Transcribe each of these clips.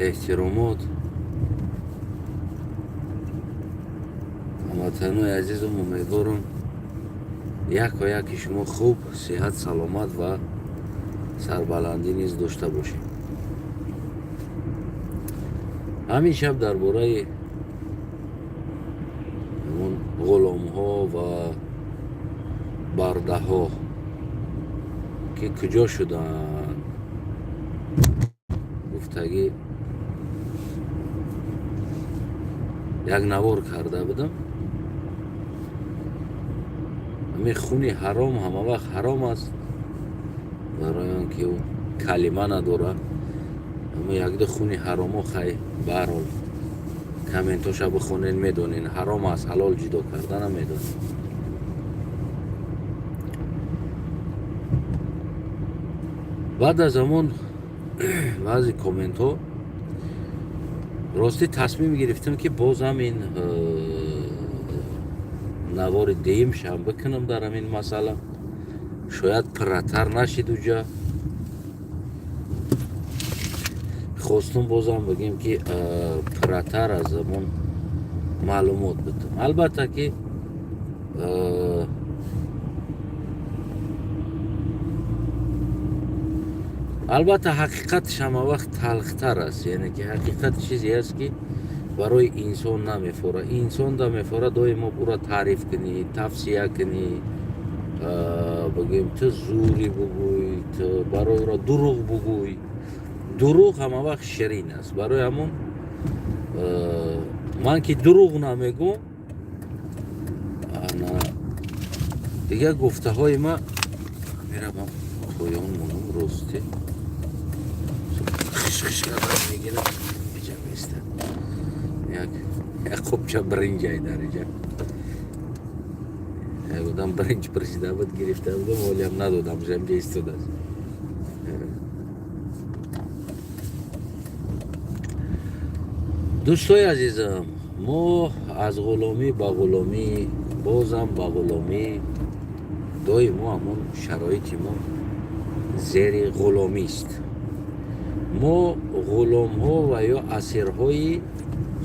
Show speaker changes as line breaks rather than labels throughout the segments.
Эҳтиромот, ҳамватанои азизам, умедворам, яко яки шумо хуб, сиҳат, саломат ва сарбаландӣ низ дошта бошем. Ҳамин шаб дар бораи ҳамон ғуломҳо ва бардаҳо, ки куҷо шуданд, гуфтагӣ як навор карда будам. Ҳамин хуни ҳаром ҳама вақт ҳаром аст, барои он ки ӯ калима надорад. Аммо якду хуни ҳаромо, хай, баҳрҳол, комментоша бихонен, медонен, ҳаром аз ҳалол ҷудо кардана медонен. Баъд аз ҳамон баъзе комментҳо, ростӣ, тасмим гирифтам, ки бозам ин навори дуюмшам бикунам дар ҳамин масъала. Шояд пурратар нашид, уҷа хостум бозам бигем, ки пурратар аз ҳамон маълумот бидам. Албатта ки албатта, ҳақиқатш ҳама вақт талхтар аст, яъне ки ҳақиқат чизе аст, ки барои инсон намефора. Инсон да мефора доимо ӯро таъриф кунӣ, тавсия кунӣ, бигӯем, ту зӯрӣ бугӯй, ту барои ӯро дурӯғ бугӯй. Дурӯғ ҳама вақт ширин аст. Барои ҳамон ман ки дурӯғ намегӯм, дигар гуфтаҳои ма меравам, поён монам. Ростӣ, хиш-хиш кардан мегирам. Иҷа места як қубча биринҷай дар иҷа. Як одам биринҷ пурсида буд, гирифта будам, ҳолиам надодам, инҷа истодааст. Дӯстои азизам, мо аз ғуломӣ ба ғуломӣ, бозам ба ғуломӣ, доимо ҳамон шароити мо зери ғуломист. Мо ғуломҳо ва ё асирҳои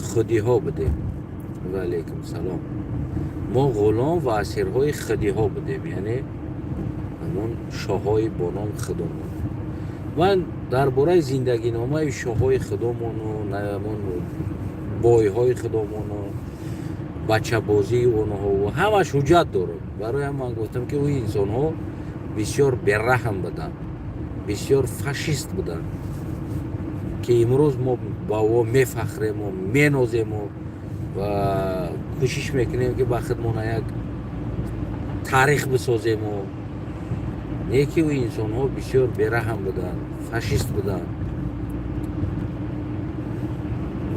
худиҳо будем. Ва алайкум салом. Мо ғулом ва асирҳои худиҳо будем, яъне ҳамон шоҳҳои бо ном худомон. Ман дар бораи зиндагиномаи шоҳҳои худомону ҳамон бойҳои худомону бачабозии онҳо ҳамаш ҳуҷҷат дорам. Барои ҳам ман гуфтам, ки ӯ инсонҳо бисёр бераҳм буданд, бисёр фашист буданд, ки имрӯз мо ба о мефахрему, менозему ва кӯшиш мекунем, ки ба худмона як таърих бисозему. Не ки ӯ инсонҳо бисёр бераҳм буданд, фашист буданд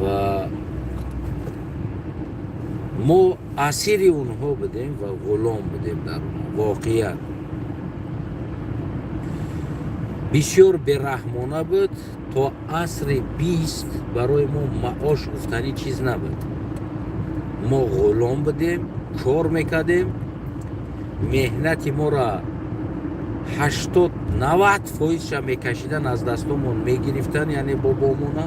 ва мо асири онҳо будем ва ғулом будем. Дар онҳо воқеият бисёр бераҳмона буд. То асри 20 барои мо маош гуфтанӣ чиз набуд. Мо ғулом будем, кор мекардем, меҳнати моро 80-90 фоизша мекашидан, аз дастомон мегирифтан, яъне бобомона,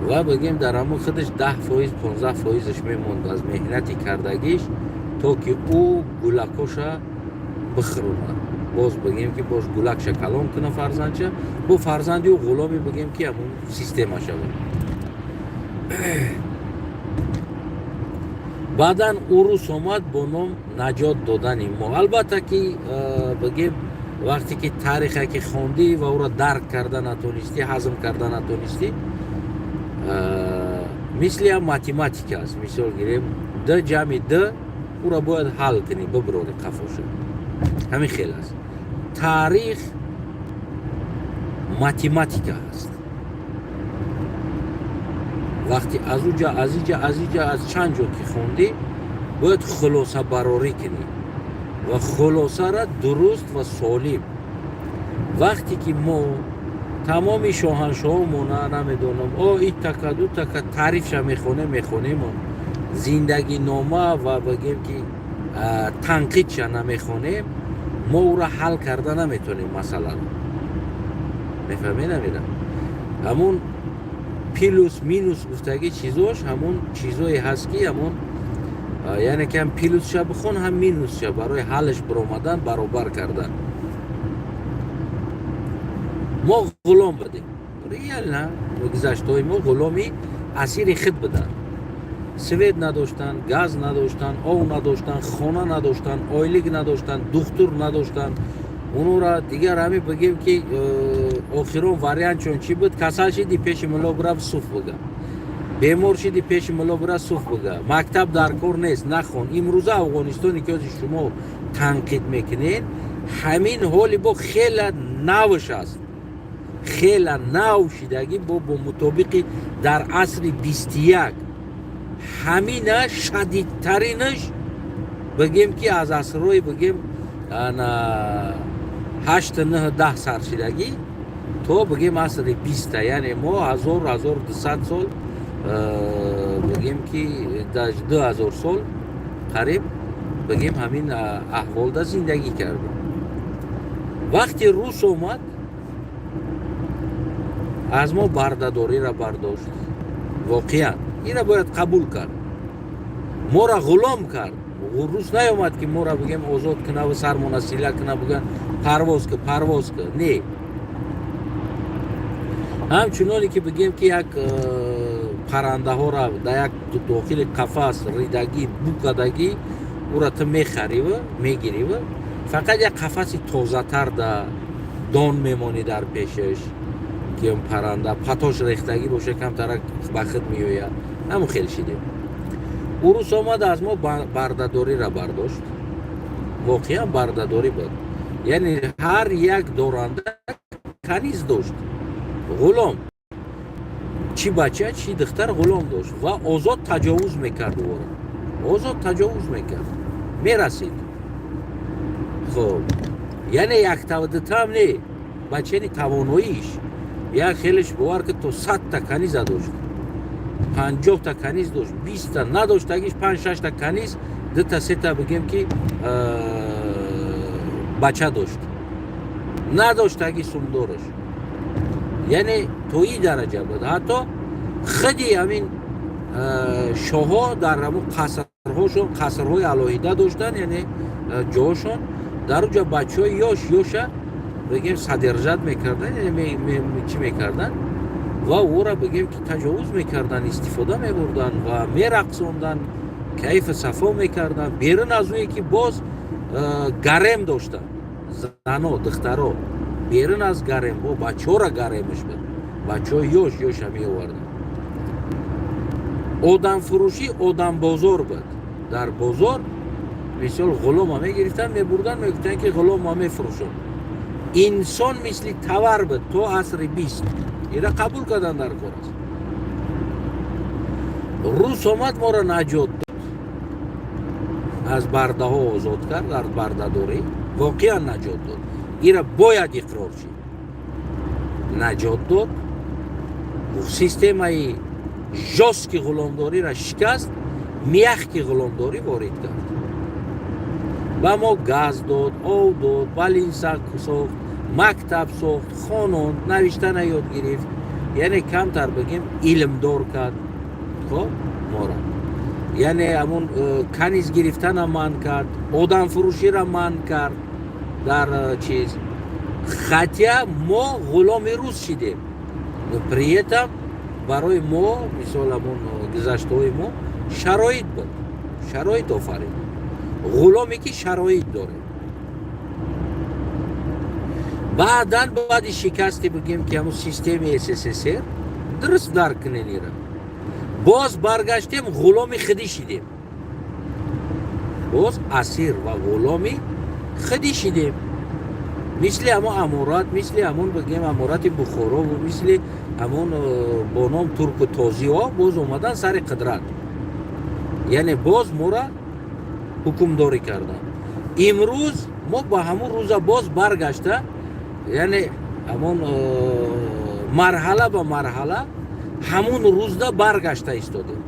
ва бигем, дар ҳамон худаш 10%, 15 фоизаш мемонд аз меҳнати кардагиш, то ки ӯ гулакоша бихӯронад. Боз бигем, ки боз гулакша калон куна, фарзандша, бо фарзанди ӯ ғуломе, бигем, ки ҳамон система шавад. Баъдан урус омад бо ном наҷот додани мо. Албатта ки, бигем, вақте ки тариха ки хондӣ ва ӯро дарк карда натонистӣ, ҳазм карда натонистӣ, мисли ҳам математика аст. Мисол гирем, д ҷамъи д, ӯро бояд ҳал кунӣ, биброрӣ қафоша. Ҳамин хел аст, таърих математика аст. Вақте аз уҷа, аз иҷа, аз иҷа, аз чанд ҷо ки хондӣ, бояд хулосабарорӣ кунӣ ва хулосара дуруст ва солим. Вақте ки мо тамоми шоҳаншоҳомона намедонам, о итака дутака таърифша мехонем, мехонему зиндагинома ва, бигем, ки танқидша намехонем, мо ӯро ҳал карда наметонем масъаларо. Мефаҳмед? Намедам, ҳамун Плюс, минус гуфтагӣ чизош ҳамон чизое ҳаст, ки ҳамон, яъне ки ҳам плюсша бихон, ҳам минусша, барои ҳаллаш биромадан, баробар кардан. Мо ғулом будем реально. Гузаштаҳои мо ғуломи асири худ буданд. Свет надоштанд, газ надоштанд, ов надоштанд, хона надоштанд, ойлик надоштанд, духтур надоштанд. Онора дигар ҳамин бигем, ки охирон вариантшон чӣ буд? Касал шиди, пеши мулло бирав, суф бига. Бемор шиди, пеши мулло бира, суф бига. Мактаб дар кор нест, нахон. Имрӯза Афғонистоне, ки ҳозир шумо танқид мекунед, ҳамин ҳоли бо хела навш аст, хела нав шидагӣ, бо мутобиқи дар асри 21. Ҳамина шадидтаринаш, бигем, ки аз асрҳои, бигем, ҳашт, нӯҳ, 10 саршидагӣ то, бигем, асри 20-а, яъне мо 1000, 1200 сол, бигем, ки 2000 сол қариб, бигем, ҳамин аҳволда зиндагӣ кардем. Вақте рус омад, аз мо бардадориро бардошт. Воқеан, ина бояд қабул кард. Моро ғулом кард. Рус наёмад, ки моро, бигем, озод кунаву сармона сила куна, бигӯян: «Парвоз ку, парвоз ку». Не, ҳамчуноне ки, бигем, ки як паррандаҳоро дар як дохили қафас ридагӣ, букадагӣ, ӯра ту мехариву мегириву фақат як қафаси тозатар да дон мемонӣ дар пешаш, ки он парранда патош рехтагӣ боша, камтарак ба худ меояд. Ҳамун хел шидем. Урус омад, аз мо бардадориро бардошт. Воқеан бардадорӣ буд, яъне ҳар як доранда каниз дошт, ғулом, чӣ бача, чӣ духтар, ғулом дошт ва озод таҷовуз мекард ӯро, озод таҷовуз мекард, мерасид. Хоб, яъне яктавдутам не, бачани тавоноиш як хелеш, бовар ки, то 100-та каниза дошт, 50-та каниз дошт, 20-та надоштагиш, панҷ, шашта каниз, дута, сета, бигем, ки бача дошт, надоштаги сумдораш. Яъне то и дараҷа буд. Ҳатто худи ҳамин шоҳҳо дар ҳамун қасрҳошон қасрҳои алоҳида доштанд, яъне ҷошон дар уҷа бачаҳои ёш ёша, бигем, содержать мекарданд, яъне чӣ мекарданд ва ӯра, бигем, ки таҷовуз мекарданд, истифода мебурданд ва мерақсонданд, кайфу сафо мекарданд. Берун аз ӯе ки боз гарем доштанд, зано, духтаро, берун аз гарем бо бачаҳора гаремаш буд, бачаҳои ёш ёша меоварданд. Одамфурӯшӣ, одамбозор буд. Дар бозор, мисол, ғулома мегирифтанд, мебурданд, мегуфтанд, ки ғулома мефурӯшам. Инсон мисли товар буд то асри 20. Ира қабул кардан дар кор аст. Рус омад, моро наҷот дод, аз бардаҳо озод кард, аз бардадорӣ воқеан наҷот дод. Ира бояд иқрор шид. Наҷот дод, системаи жёсткий ғуломдориро шикаст, мягкий ғуломдорӣ ворид кард. Ба мо газ дод, ов дод, больница сохт, мактаб сохт, хононд, навиштана ёд гирифт, яъне камтар, бигем, илмдор кард. Хоб, мора, яъне ҳамун каниз гирифтана манъ кард, одамфурӯширо манъ кард дар чиз. Хотя мо ғуломи рус шидем, но при этом барои мо, мисол, ҳамун гузаштаҳои мо шароит буд, шароит офарид. Ғуломе, ки шароит дорем. Баъдан, баъди шикасти, бигем, ки ҳамун системаи СССР, дуруст дарк кунен ира, боз баргаштем, ғуломи худӣ шидем, боз асир ва ғуломи худӣ шидем. Мисли ҳамон аморат, мисли ҳамон, бигем, аморати Бухорову мисли ҳамон бо ном турку тозиҳо боз омадан сари қудрат, яъне боз мора ҳукмдорӣ карданд. Имрӯз мо ба ҳамон рӯза боз баргашта, яъне ҳамон марҳала ба марҳала ҳамун рӯзда баргашта истодем: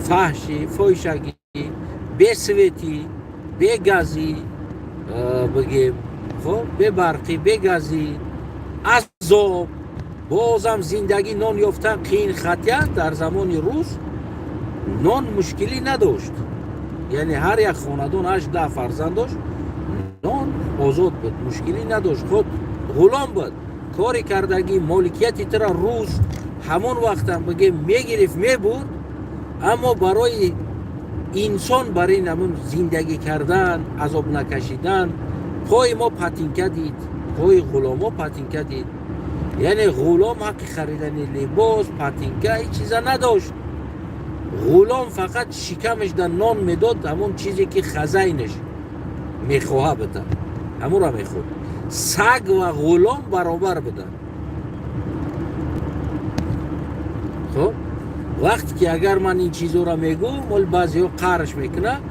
фаҳшӣ, фоҳишагӣ, бесветӣ, бегазӣ, бигем, хоб, бебарқӣ, бегазӣ, азоб. Бозам зиндагӣ, нон ёфтан қиин. Хотя дар замони рус нон мушкилӣ надошт, яъне ҳар як хонадон 8-10 фарзанд дошт, нон озод буд, мушкилӣ надошт. Худ ғулом буд, кори кардагӣ, моликияти тура рӯз ҳамон вақтам, бигем, мегирифт, мебурд. Аммо барои инсон, бар ин ҳамун зиндагӣ кардан, азоб накашидан, пои мо патинка дид, пои ғуломо патинка дид. Яъне ғулом ҳаққи харидани либос, патинка, ҳеҷ чиза надошт. Ғулом фақат шикамаш дар нон медод, ҳамон чизе ки хозяин аш мехоҳа бида, ҳамонро мехӯрд. Саг ва ғулом баробар буданд. Хуб, вақте ки агар ман ин чизоро мегӯм, ол баъзеҳо қарш мекунад.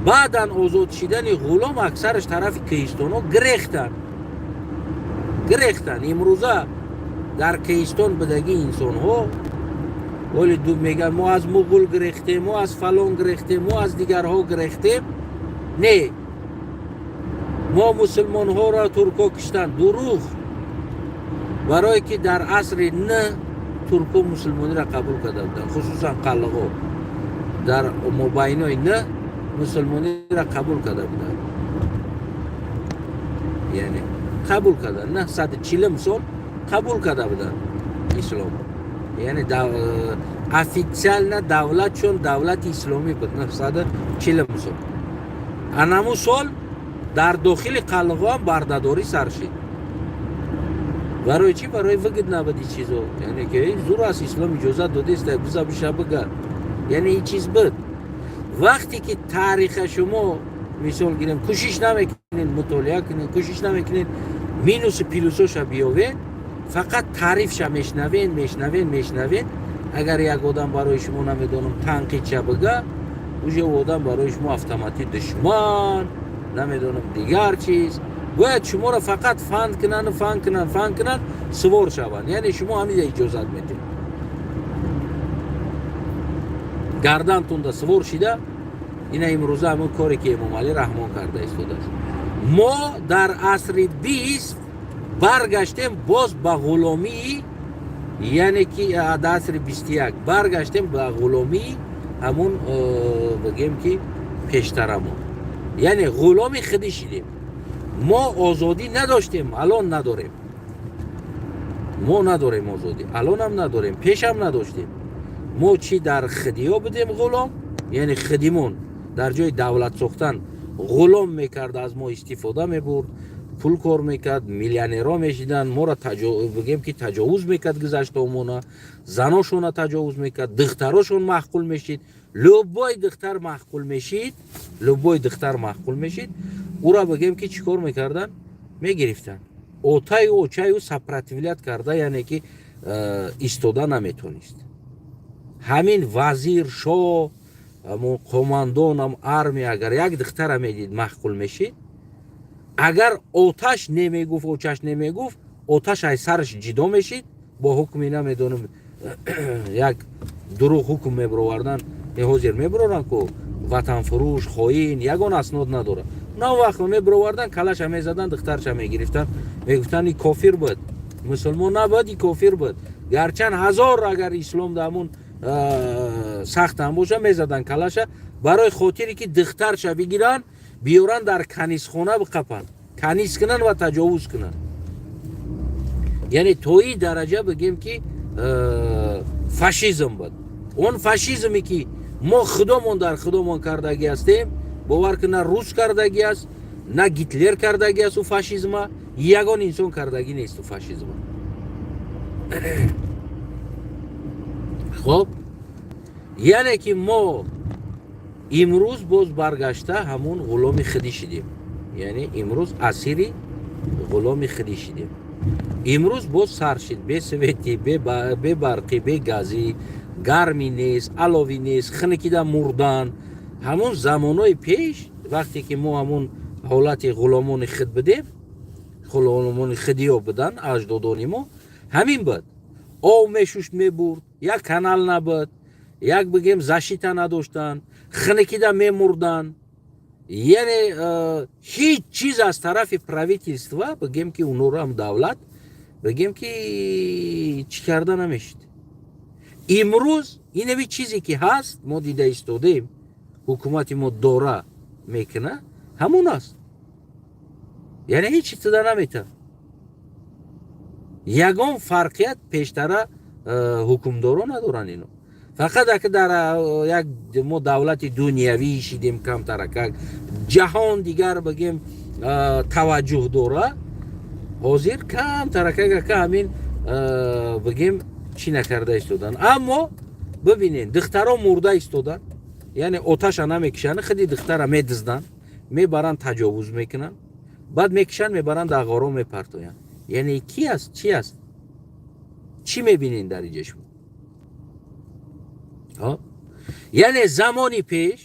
Баъдан озод шидани ғулом, аксараш тарафи кӯҳистонҳо гирехтанд, гирехтанд. Имрӯза дар кӯҳистон будагӣ инсонҳо оли ду мегӯянд: мо аз муғул гирехтем, мо аз фалон гирехтем, мо аз дигарҳо гирехтем. Не, мо мусулмонҳоро туркҳо киштанд. Дурӯғ. Барое ки дар асри н туркҳо мусулмониро қабул карда буданд, хусусан қалғо дар мобайнои н мусулмониро қабул карда буданд, яъне қабул карда 940 сол қабул карда буданд ислом, яъне официально давлатшон давлати исломӣ буд 940 сол. Анаму сол дар дохили қалғоам бардадорӣ сар шид. Барои чӣ? Барои выгодно буд ин чизо, яъне ки зур аст, ислом иҷозат додест, биза биша бига. Яъне ин чиз буд. Вақте ки тариха шумо, мисол гирем, кӯшиш намекунед мутолиа кунед, кӯшиш намекунед минусу плюсоша биёвед, фақат таърифша мешнавен, мешнавен, мешнавен. Агар як одам барои шумо, намедонам, танқидша бига, уже одам барои шумо автоматӣ душман, намедонам, дигар чиз. Бояд шуморо фақат фанд кунанд, фанд кунанд, фанд кунанд, сувор шаванд. Яъне шумо ҳамида иҷозат медиҳед, гардантунда сувор шида. Ина имрӯза ҳамон коре ки Эмомалӣ Раҳмон карда истодааст. Мо дар асри 20 баргаштем боз ба ғуломии, яъне ки дар асри 21 баргаштем ба ғуломии ҳамун, бигем ки пештарамон, яъне ғуломи худӣ шидем. Мо озодӣ надоштем, алон надорем. Мо надорем озодӣ, алонам надорем, пешам надоштем. Мо чӣ дар хидиё будем ғулом, яъне хидимон дар ҷои давлат сохтан ғулом мекард, аз мо истифода мебурд, пул кор мекард, миллионерҳо мешиданд, моро, бигем ки, таҷовуз мекард, гузаштаомона заношона таҷовуз мекард, духтарошон маъқул мешид. Любой духтар маъқул мешид, любой духтар маъқул мешид, ура, бигем ки, чӣ кор мекарданд? Мегирифтанд. Отаю очаю сопротивлять карда, яъне ки истода наметонист. Ҳамин вазир, шоҳ, қомандон, армия агар як духтара медид, маъқул мешид, агар оташ немегуфт, очаш немегуфт, оташ ай сараш ҷидо мешид. Бо ҳукми, намедонам, як дурӯғ ҳукм мебировардан. Ҳозир мебироранд ку ватанфурӯш, хоин, ягон аснод надорад. На, вақт мебировардан, калаша мезадан, духтарша мегирифтанд, мегуфтанд: и кофир буд, мусулмон набуд, и кофир буд. Гарчанд ҳазор агар ислом да ҳамун сахтам боша, мезадан калаша, барои хотире ки духтарша бигиранд, биёранд, дар канизхона биқапанд, каниз кунанд ва таҷовуз кунанд. Яъне то и дараҷа, бигем ки, фашизм буд. Он фашизме ки мо худомон дар худомон кардагӣ ҳастем, бовар кун, на рус кардагӣ аст, на Гитлер кардагӣ аст. У фашизма ягон инсон кардагӣ нест, у фашизма. Хоб, яъне ки мо имрӯз боз баргашта ҳамун ғуломи худӣ шидем, яъне имрӯз асири ғуломи худӣ шидем. Имрӯз боз сар шид бесвет ӣ, бебарқӣ, бегазӣ, гармӣ нест, аловӣ нест, хунукида мурдан. Ҳамун замонҳои пеш, вақте ки мо ҳамун ҳолати ғуломони худ будем, ғуломони худиё буданд аҷдодони мо, ҳамин буд. Ов мешушт, мебурд, як канал набуд, як, бигем, защита надоштанд, хунукида мемурданд. Яъне ҳеҷ чиз аз тарафи правительства, бигем ки, унорам давлат Бигем ки чӣ карда намешид. Имрӯз инами чизе ки ҳаст, мо дида истодем, ҳукумати мо дора мекуна, ҳамон аст. Яъне ҳеҷ чиз туда наметавад. Ягон фарқият пештара ҳукмдоро надоранд ино. Фақат ака дар як мо давлати дунявӣ шидем, камтаракак ҷаҳон дигар, бигем, таваҷҷӯҳ дора. Ҳозир камтаракак ака ҳамин, бигем, чӣ накарда истоданд. Аммо бибинед, духтаро мурда истоданд, яъне оташа намекушанд, худи духтара медизданд, мебаранд, таҷовуз мекунанд, баъд мекушанд, мебаранд, дар ғоро мепартоянд. Яъне ки аст, чӣ аст, чӣ мебинед дар инҷа шумо? Яъне замони пеш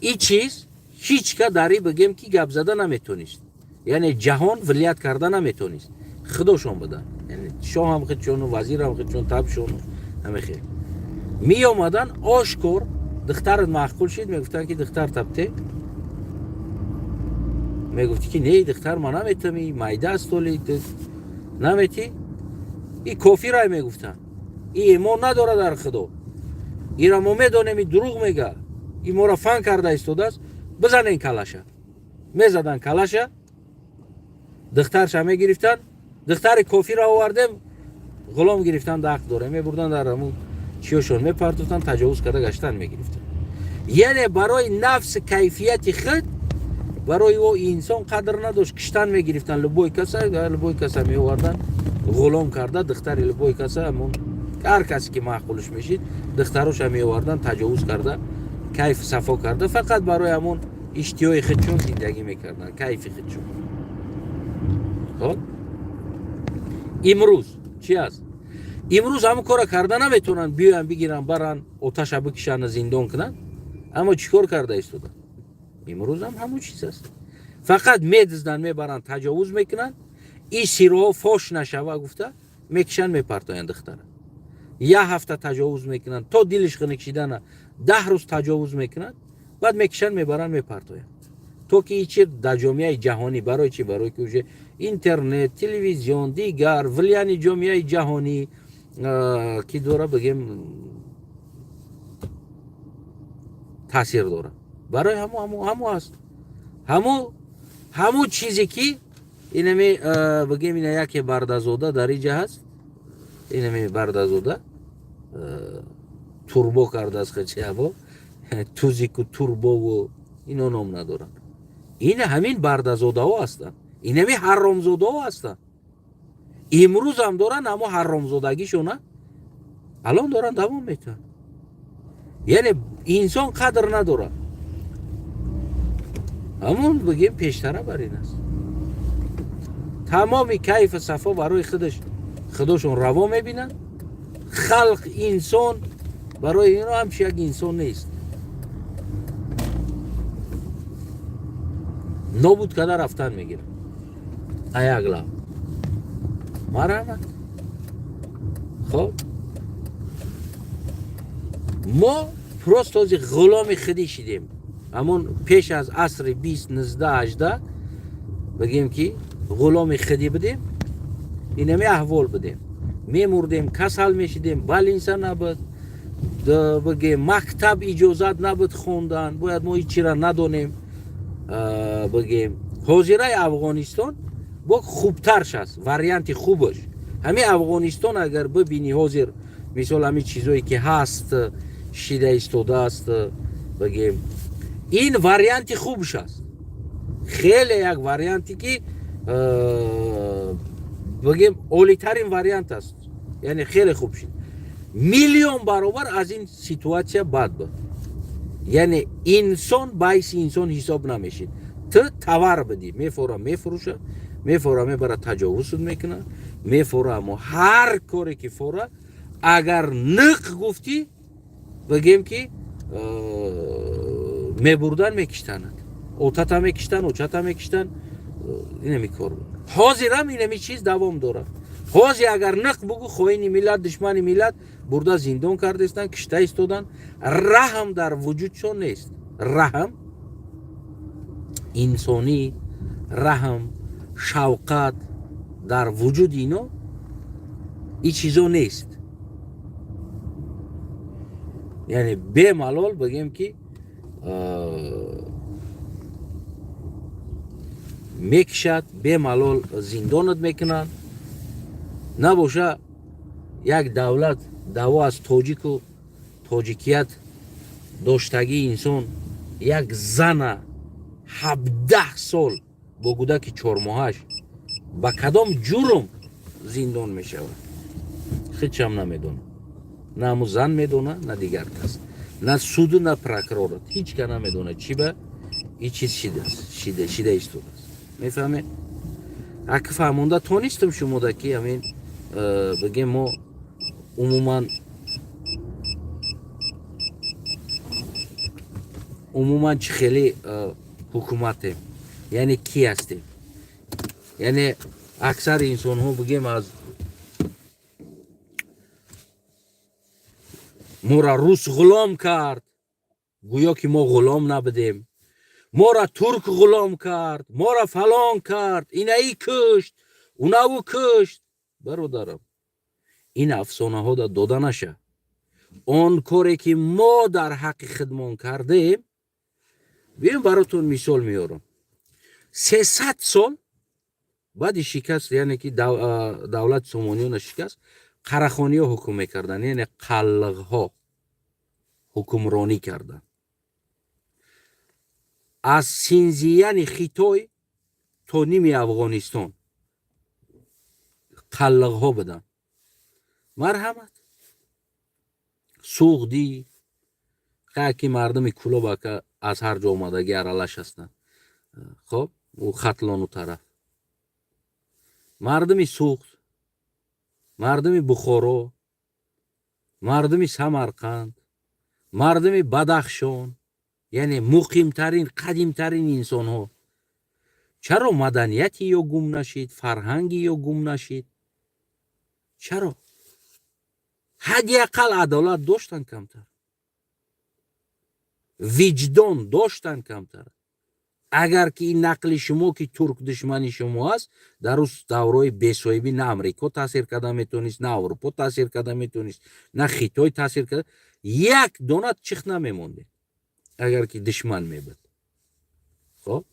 ин чиз ҳеҷ ка дар и, бигем ки, гап зада наметонист, яъне ҷаҳон влиять карда наметонист. Худошон буданд, шоҳам худшону, вазирам худшон, табшону ҳаме хел меомаданд ошкор. Духтарат маъқул шид, мегуфтанд ки духтар табте, мегуфти ки не, духтар ма наметами, майда аст, оли намети, и кофирай, мегуфтанд, и имон надорад дар худо, ира мо медонем, и дурӯғ мега, и моро фан карда истодааст, бизанен калаша. Мезадан калаша, духтарша мегирифтанд. Духтари кофира овардем, ғулом гирифтан ҳақ дорем, мебурдан, дар ҳамун чиёшон мепартофтанд, таҷовуз карда гаштан мегирифтанд. Яъне барои нафси кайфияти худ, барои ӯ инсон қадр надошт, киштан мегирифтанд любой каса, любой каса меовардан, ғулом карда, духтари любой каса, ҳамон ҳар касе ки маъқулш мешид, духтароша меовардан, таҷовуз карда, кайф сафо карда, фақат барои ҳамон иштиҳои худшон зиндагӣ мекарданд, кайфи худшон. Хоб, имрӯз чӣ аст? Имрӯз ҳамон кора карда наметавонанд, биёянд, бигиранд, баранд, оташа бикишанд, зиндон кунанд. Аммо чӣ кор карда истоданд? Имрӯзам ҳамон чиз аст, фақат медизданд, мебаранд, таҷовуз мекунанд, и сирҳо фош нашава гуфта, мекишанд, мепартоянд духтара. Як ҳафта таҷовуз мекунанд, то дилиш хунук шидана, 10 рӯз таҷовуз мекунанд, баъд мекишанд, мебаранд, мепартоянд, то ки чи дар ҷомеаи ҷаҳонӣ. Барои чи? Барои ки уже интернет, телевизион, дигар влияние ҷомеаи ҷаҳонӣ ки дора, бигем, таъсир дорад. Барои ҳамо аст, ҳамо чизе ки инами, бигем, ина яке бардазода дар иҷа ҳаст, инами бардазода турбо кардааст хачиаво тузику турбову ино ном надоранд. Ина ҳамин бардазодаҳо ҳастанд, инами ҳаромзодаҳо ҳастанд. Имрӯзам доранд ҳамо ҳаромзодагишона, алон доранд, давом метаванд. Яъне инсон қадр надорад, ҳамон, бигем, пештара бар ин аст. Тамоми кайфу сафо барои худаш, худошон раво мебинанд. Халқ, инсон барои ино ҳамчи як инсон нест, нобуд карда рафтан мегирад. Аяглав, марҳамат. Хоб, мо просто ҳозир ғуломи худӣ шидем. Ҳамон пеш аз асри бист, нуздаҳ, ҳаждаҳ, бигем ки ғуломи худӣ будем, инами аҳвол будем, мемурдем, касал мешидем, больница набуд, бигем, мактаб иҷозат набуд хондан, бояд мо ҳеҷ чира надонем. Бигем, ҳозираи Афғонистон бо хубтарш аст, варианти хубаш ҳамин Афғонистон. Агар бибинӣ, ҳозир мисол ҳамин чизое ки ҳаст, шида истодааст, бигем, ин варианти хубш аст, хеле як варианте ки, бигем, олитарин вариант аст, яъне хеле хуб шид, миллион баробар аз ин ситуация бад буд. Яъне инсон ба ҳайси инсон ҳисоб намешид, ту товар бидӣ, мефора, мефурӯша, мефора, мебара, таҷовузуд мекуна, мефора, аммо ҳар коре ки фора, агар ниқ гуфтӣ, бигем ки, мебурдан, мекиштанад, отата мекиштан, очата мекиштан. Инами кор буд. Ҳозирам инами чиз давом дорад. Ҳозир агар ниқ бугӯ, хоини миллат, душмани миллат, бурда зиндон кардастанд, кишта истодан. Раҳм дар вуҷудшон нест, раҳм инсонӣ, раҳм, шавқат. Дар вуҷуди ино ин чизо нест. Яъне бемалол бигем, ки мекишад, бемалол зиндонат мекунанд. Набоша, як давлат даъво аз тоҷику тоҷикият доштагии инсон як зана 17 сол бо кӯдаки 4 моҳаш ба кадом ҷурм зиндон мешавад, ҳечам намедонам. На ҳаму зан медона, на дигар кас, на суду, на прокурорат, ҳеҷ ка намедонад, чӣ ба ин чиз шида истодааст. Мефаҳмед? Аки фаҳмонда тонистам шумода, ки ҳамин бигем, мо умуман чӣ хеле ҳукуматем, яъне кӣ ҳастем. Яъне аксари инсонҳо, бигем, аз мора рус ғулом кард, гӯё ки мо ғулом набудем, мора турк ғулом кард, мора фалон кард, инаи кушт, унаву кушт. Бародарам, ин афсонаҳо да дода наша. Он коре ки мо дар ҳаққи худмон кардем, биём, баротон мисол меорам. 300 сол баъди шикаст, яъне ки давлати Сомониёна шикаст, Қарахониҳо ҳукм мекарданд, яъне қаллиғҳо ҳукмронӣ карданд аз Синзияни Хитой то ними Афғонистон қаллиғҳо буданд. Марҳамат, Суғдӣ ки мардуми Кӯлоб ака аз ҳар ҷо омадагӣ аралаш ҳастанд. Хоб, ӯ Хатлону тараф мардуми Суғд, мардуми Бухоро, мардуми Самарқанд, мардуми Бадахшон, яъне муқимтарин, қадимтарин инсонҳо. Чаро маданияти ё гум нашид, фарҳанги ё гум нашид? Чаро ҳадди ақал адолат доштан камтар, виҷдон доштан камтар? Агар ки ин нақли шумо, ки турк душмани шумо аст, дар рӯз даврои бесоҳибӣ на Амрико таъсир карда метавонист, на Аврупо таъсир карда метавонист, на Хитой таъсир карда. Як дона чих намемондем, агар ки душман мебуд. Хоб,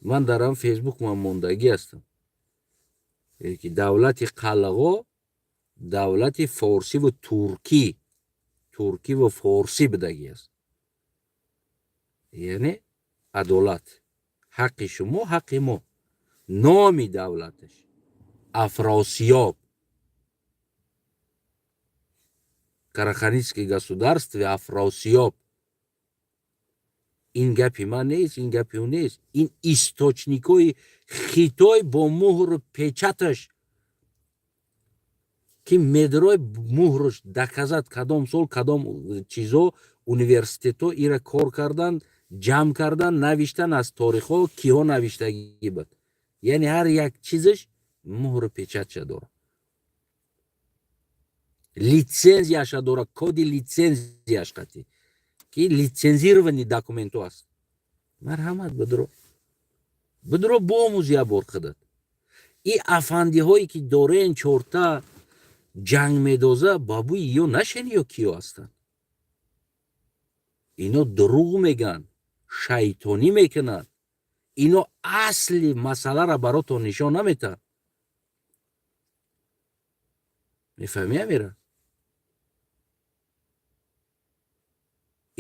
ман дар ам Фейсбук ман мондагӣ ҳастам, ки давлати қалғо давлати форсиву туркӣ, туркиву форсӣ будагӣ аст. Яъне адолат, ҳаққи шумо, ҳаққи мо. Номи давлаташ Афросиёб, Караханидский государстве Афросиёб. Ин гапи ман нест, ин гапи ӯ нест, ин источникҳои Хитой бо муҳру печаташ, ки медрои муҳруш доказать, кадом сол, кадом чизо, университетҳо ира кор кардан, ҷамъ кардан, навиштан, аз торихҳо киҳо навиштагӣ буд. Яъне ҳар як чизаш муҳру печатша дорад, литсензияша дорад, коди литсензияш қатӣ, ки лицензированный документҳо аст. Марҳамат, бидро, бидро, боомӯз як бор худат. И афандиҳое ки дорен, чорта ҷанг медоза, ба бӯи ё нашени, ё киё ҳастанд. Ино дурӯғ мегӯянд, шайтонӣ мекунанд. Ино асли масъаларо баротон нишон наметаҳанд. Мефаҳмӣ, Амира?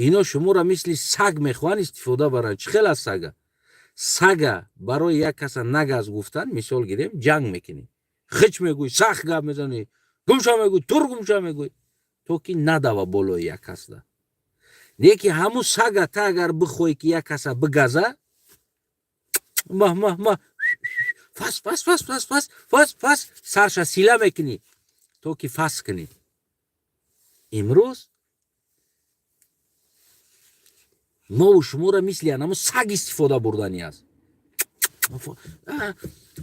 Ино шуморо мисли саг мехоҳанд истифода баранд. Чӣ хел аз сага? Сага барои як каса нагаз гуфтан, мисол гирем, ҷанг мекунӣ, хич мегӯй, сахт гап мезанӣ, гумша мегӯй, тур гумша мегӯй, то ки надава болои як касда. Не ки ҳамун сага та агар бихоҳӣ, ки як каса бигаза, маҳ, маҳ, маҳ, фас, фас, фас, фас, фас, фас, фас, сарша сила мекунӣ, то ки фас кунӣ. Имрӯз мову шуморо мисли анамо саг истифода бурданӣ аст.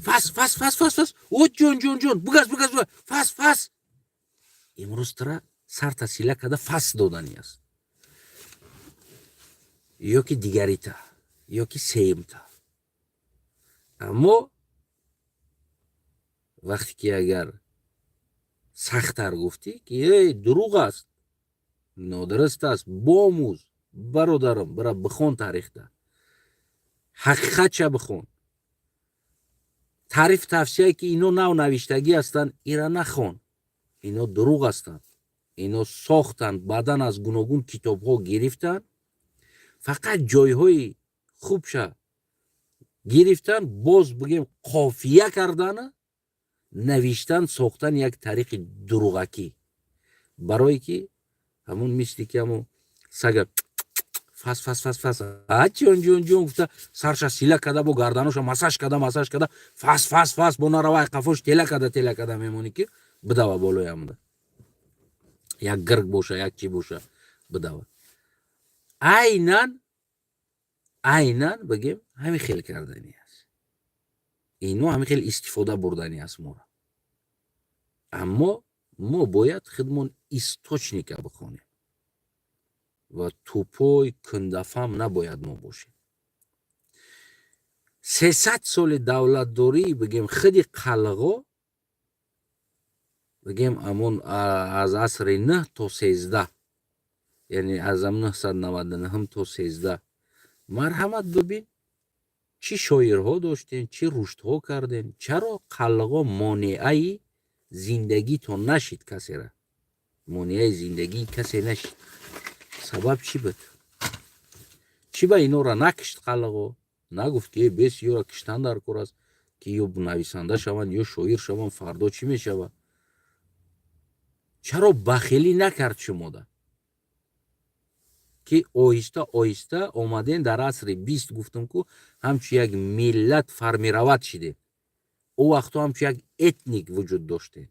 Фас, фас, фас, фас, фас, о, ҷон, ҷон, ҷон, бугаз, бугаз, бугаз, фас, фас. Имрӯз тара сарта сила карда фас доданӣ аст, ё ки дигарита, ё ки сеюмта. Аммо Вақте ки агар сахттар гуфтӣ, ки эй, дурӯғ аст, нодуруст аст, бомӯз, бародарам, бира бихон таърихта, ҳақиқатша бихон. Таъриф тавсияе, ки ино нав навиштагӣ ҳастанд, ира нахон, ино дурӯғ ҳастанд, ино сохтанд, баъдан аз гуногун китобҳо гирифтанд, фақат ҷойҳои хубша гирифтан, боз бигем, қофия кардана навиштан, сохтан як таърихи дурӯғакӣ, барое ки ҳамун мисли ки ҳамун сага фас фас фас фас, ҷон ҷон ҷон гуфта, сарша сила када, бо гарданоша массаж када, массаж када, фас фас фас, бо наравай қафош тела када, тела када мемонӣ, ки бидава болои ҳамуда, як гирг боша, як чӣ боша, бидава. Айнан, айнан бигем, ҳамин хел кардани аст ино, ҳамин хел истифода бурдани аст моро. Аммо мо бояд худмон источника бихонем ва тупой кундафам набояд мо бошем. 300 соли давлатдорӣ, бигем, худи қалғо, бигем, амон аз асри 9 то 13, яъне аз 999 то 13, марҳамат, бибин, чӣ шоирҳо доштем, чӣ рушдҳо кардем. Чаро қалғо монеаи зиндагитон нашид? Касера монеаи зиндагии касе нашид. Сабаб чӣ буд? Чӣ ба инора накишт қалғо? Нагуфт, ки бес, ёра киштан дар кор аст, ки ё нависанда шаванд, ё шоир шаванд, фардо чӣ мешавад? Чаро бахилӣ накард шумода, ки оҳиста оҳиста омадем дар асри 20? Гуфтам ку, ҳамчун як миллат формировать шидем. Ӯ вақтҳо ҳамчун як этник вуҷуд доштем,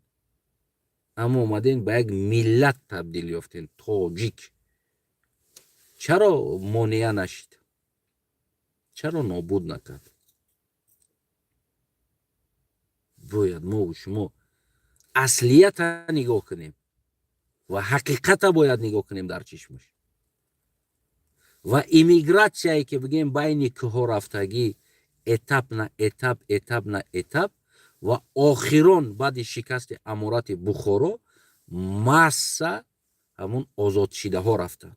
аммо омадем, ба як миллат табдил ёфтем, тоҷик. Чаро монеа нашид? Чаро нобуд накард? Бояд мову шумо аслията нигоҳ кунем ва ҳақиқата бояд нигоҳ кунем дар чишмаш. Ва иммигратсияе, ки бигем, байни кӯҳҳо рафтагӣ, этап на этап, этап на этап, ва охирон баъди шикасти аморати Бухоро масса ҳамун озодшидаҳо рафтанд.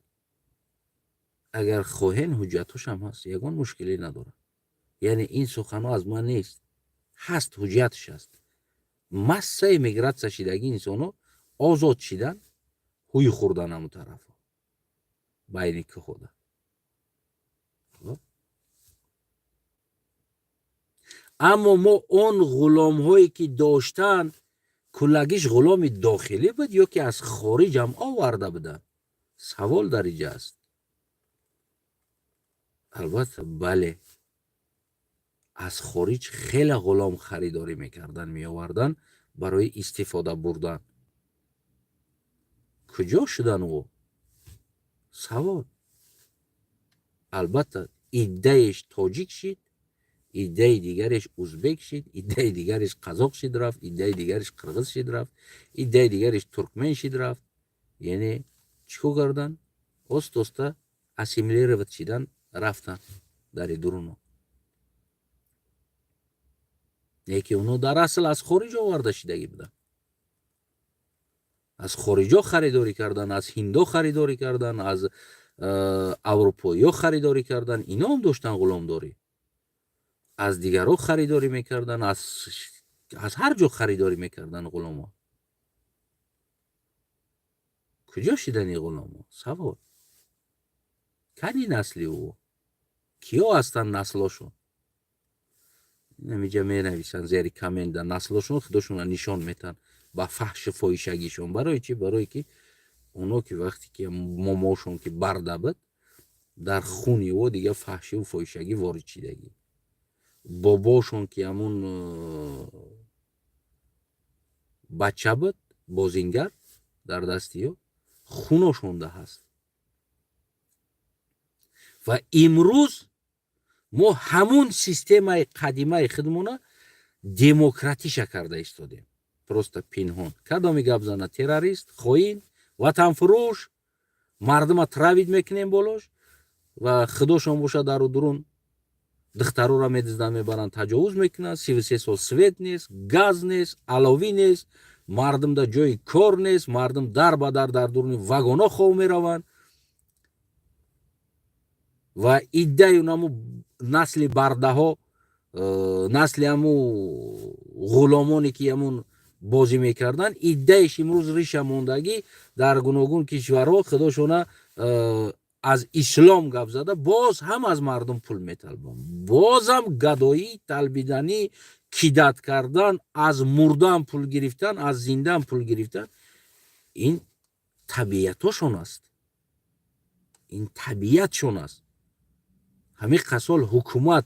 Агар хоҳен, ҳуҷҷатҳошам ҳаст, ягон мушкиле надорад. Яъне ин суханҳо аз ман нест, ҳаст, ҳуҷҷатш аст. Масса эмигратсия шидагӣ инсонҳо озод шидан, ҳуй хӯрдан ҳамун тарафҳо, байни кӯҳода. Аммо мо он ғуломҳое, ки доштанд, куллагиш ғуломи дохилӣ буд ё ки аз хориҷ ҳам оварда буданд? Савол дар инҷа аст. Албатта, бале, аз хориҷ хеле ғулом харидорӣ мекарданд, меоварданд барои истифода бурдан. Куҷо шудан ӯ? Савол. Албатта, иддаеш тоҷик шид, иддаи дигареш узбек шид, иддаи дигареш қазоқ шид рафт, иддаи дигареш қирғиз шид рафт, иддаи дигареш туркмен шид рафт. Яъне чӣ кор карданд? Оста оста ассимилировать шидан рафтанд дари дуруно. Лекин онҳо дар асл аз хориҷ оварда шидагӣ буданд, аз хориҷо харидорӣ кардан, аз ҳиндо харидорӣ кардан, аз аврупоиё харидорӣ кардан. Иноам доштанд ғуломдорӣ, аз дигарҳо харидорӣ мекарданд, аз ҳар ҷо харидорӣ мекарданд ғуломҳо. Куҷо шидани ғуломҳо? Савол. Кани насли ӯ? Киё ҳастанд наслошон? Намиҷа менависанд зери коммента наслошон, худошонро нишон метаҳанд ба фаҳшу фоҳишагишон. Барои чӣ? Барое ки оно ки вақте ки момошон ки барда буд, дар хуни ӯ дига фаҳшиву фоҳишагӣ ворид шидагӣ. Бобошон ки ҳамун бача буд, бозингар дар дасти ё, хуношонда ҳаст. Ва имрӯз мо ҳамун системаи қадимаи худмона демократиша карда истодем, просто пинҳон. Кадоми гап зана, террорист, хоин, ватанфурӯш, мардума травить мекунем болош. Ва худошон бошад, дару дурун Духтароро медизданд, мебаранд, таҷовуз мекунанд. 33 сол свет нест, газ нест, аловӣ нест, мардум дар ҷои кор нест, мардум дар ба дар дар дуруни вагонҳо хов мераванд. Ва иддаю наму насли бардаҳо, насли ҳаму ғуломоне, ки ҳамун бозӣ мекарданд, иддаиш имрӯз риша мондагӣ дар гуногун кишварҳо худошона аз ислом гап зада, боз ҳам аз мардум пул металбанд, бозам гадоӣ, талбиданӣ, кидать кардан, аз мурдан пул гирифтан, аз зиндан пул гирифтан. Ин табиатошон аст, ин табиатшон аст. Ҳамин қасол ҳукумат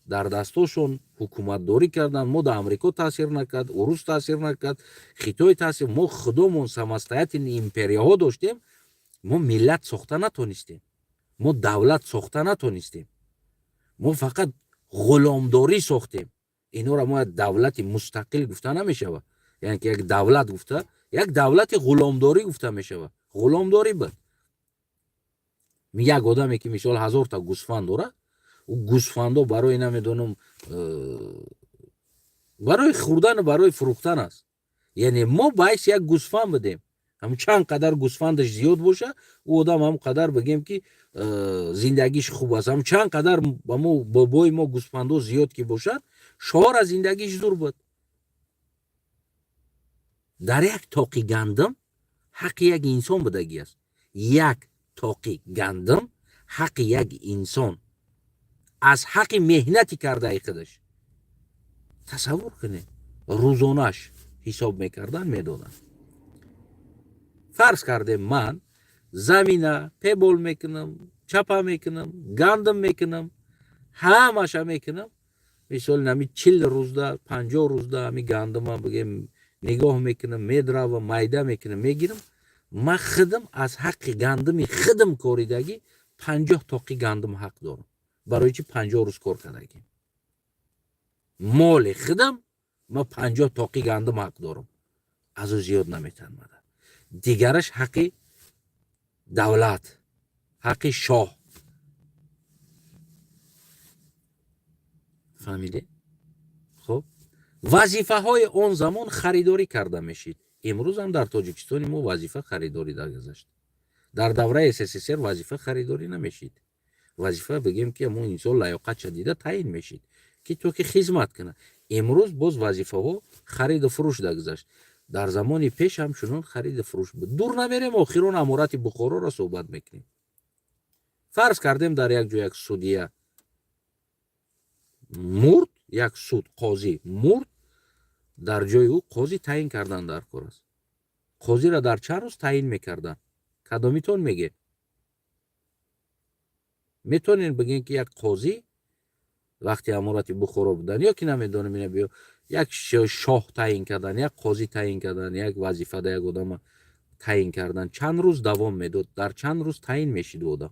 дар дастошон ҳукуматдорӣ карданд. Мо дар Амрико таъсир накард, урус таъсир накард, Хитой таъсир. Мо худомон самостоятельный империяҳо доштем. Мо миллат сохта натонистем, мо давлат сохта натонистем, мо фақат ғуломдорӣ сохтем. Инора мо як давлати мустақил гуфта намешавад, яъне ки як давлат гуфта, як давлати ғуломдорӣ гуфта мешавад. Ғуломдорӣ буд. Як одаме, ки мисол 1000та гӯсфанд дорад, ӯ гӯсфандо барои, намедонам, барои хӯрдану барои фурӯхтан аст. Яъне мо ба ҳайси як гӯсфанд будем. Ҳам чанд қадар гӯсфандаш зиёд боша, ӯ одам ҳам қадар, бигем ки, зиндагиш хуб аст. Ҳам чанд қадар мо бобои мо гӯсфандо зиёд ки бошад, шоҳра зиндагиш зур буд. Дар як тоқи гандум ҳаққи як инсон будагӣ аст. Як тоқи гандум ҳаққи як инсон аз ҳаққи меҳнати кардаи худаш. Тасаввур кунед, рӯзонаш ҳисоб мекардан, медоданд. Фарз кардем, ман замина пебол мекунам, чапа мекунам, гандум мекунам, ҳамаша мекунам. Мисол, нами 40 рӯзда, 50 рӯзда ҳами гандума, бигем, нигоҳ мекунам, медравам, майда мекунам, мегирам. Ман худам аз ҳаққи гандуми худам коридагӣ 50 тоқи гандум ҳақ дорам. Барои чи? 50 рӯз кор кардагӣ. Моли худам ман 50 тоқи гандум ҳақ дорам, аз ӯ зиёд наметавонам. Дигараш ҳаққи давлат, ҳаққи шоҳ. Фаҳмидед? Хуб, вазифаҳои он замон харидорӣ карда мешид. Имрӯзам дар Тоҷикистони мо вазифа харидорӣ даргузашт. Дар давраи СССР вазифа харидорӣ намешид. Вазифа, бигем, ки ҳамон инсон лаёқатша дида таъин мешид, ки то ки хизмат кунад. Имрӯз боз вазифаҳо хариду фурӯш дагузашт. Дар замони пеш ҳамчунон хариду фурӯш буд. Дур намерем, охирон аморати Бухороро суҳбат мекунем. Фарз кардем, дар як ҷо як судья мурд, як суд қозӣ мурд, дар ҷои ӯ қозӣ таъин кардан дар кор аст. Қозиро дар чанд рӯз таъин мекарданд? Кадомитон меге? Метавонед бигӯед, ки як қозӣ вақти аморати Бухоро будан ё ки, намедонам, ина биё, як шоҳ таъин кардан, як қозӣ таъин кардан, як вазифада як одама таъин кардан чанд рӯз давом медод? Дар чанд рӯз таъин мешид одам?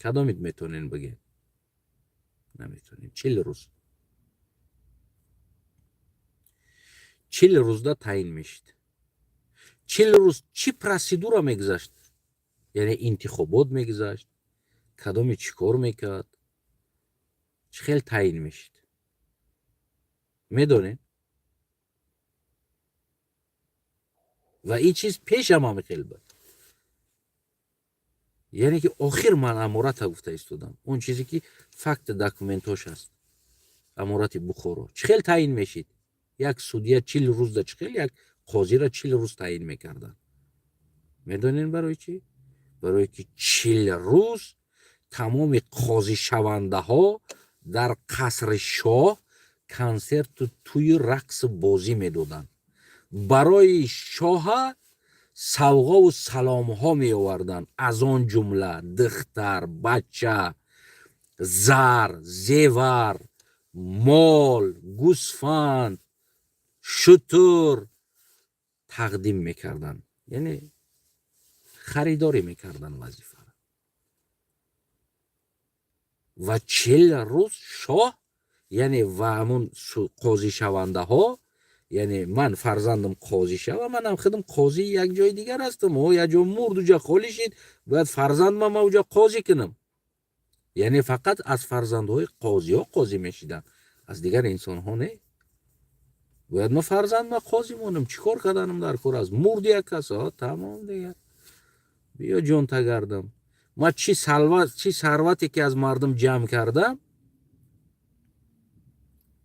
Кадомит метавонед бигӯед? Наметавонед. 40 рӯз, 40 рӯзда таъин мешид. 40 рӯз чӣ процедура мегузашт? Яъне интихобот мегузашт, кадоме чӣ кор мекард, чӣ хел таъин мешид, медонед? Ва ин чиз пешам ҳам хел буд. Яъне ки охир ман амората гуфта истодам, он чизе ки факт, документош аст. Аморати Бухоро чӣ хел таъин мешид як судья 40 рӯзда? Чӣ хел як қозиро 40 рӯз таъин мекарданд, медонед барои чӣ? Барое ки 40 рӯз тамоми қозишавандаҳо дар қасри шоҳ консерту тӯю рақсу бозӣ медоданд, барои шоҳа савғову саломҳо меоварданд, аз он ҷумла духтар, бача, зар, зевар, мол, гӯсфанд, шутур тақдим мекарданд. Яъне харидорӣ мекарданд вазифаро. Ва 40 рӯз шоҳ, яъне ва ҳамун қозишавандаҳо, яъне ман фарзандам қозӣ шава, манам худам қозии як ҷои дигар ҳастам. О, як ҷо мурд, уҷа холӣ шид, бояд фарзандма ма уҷа қозӣ кунам. Яъне фақат аз фарзандҳои қозиҳо қозӣ мешиданд, аз дигар инсонҳо не. Бояд ма фарзанд ма қозӣ монам, чӣ кор карданам дар кор аст? Мурд як кас, тамом, дигар биё ҷон тагардам. Ма чӣ сарвате ки аз мардум ҷамъ кардам,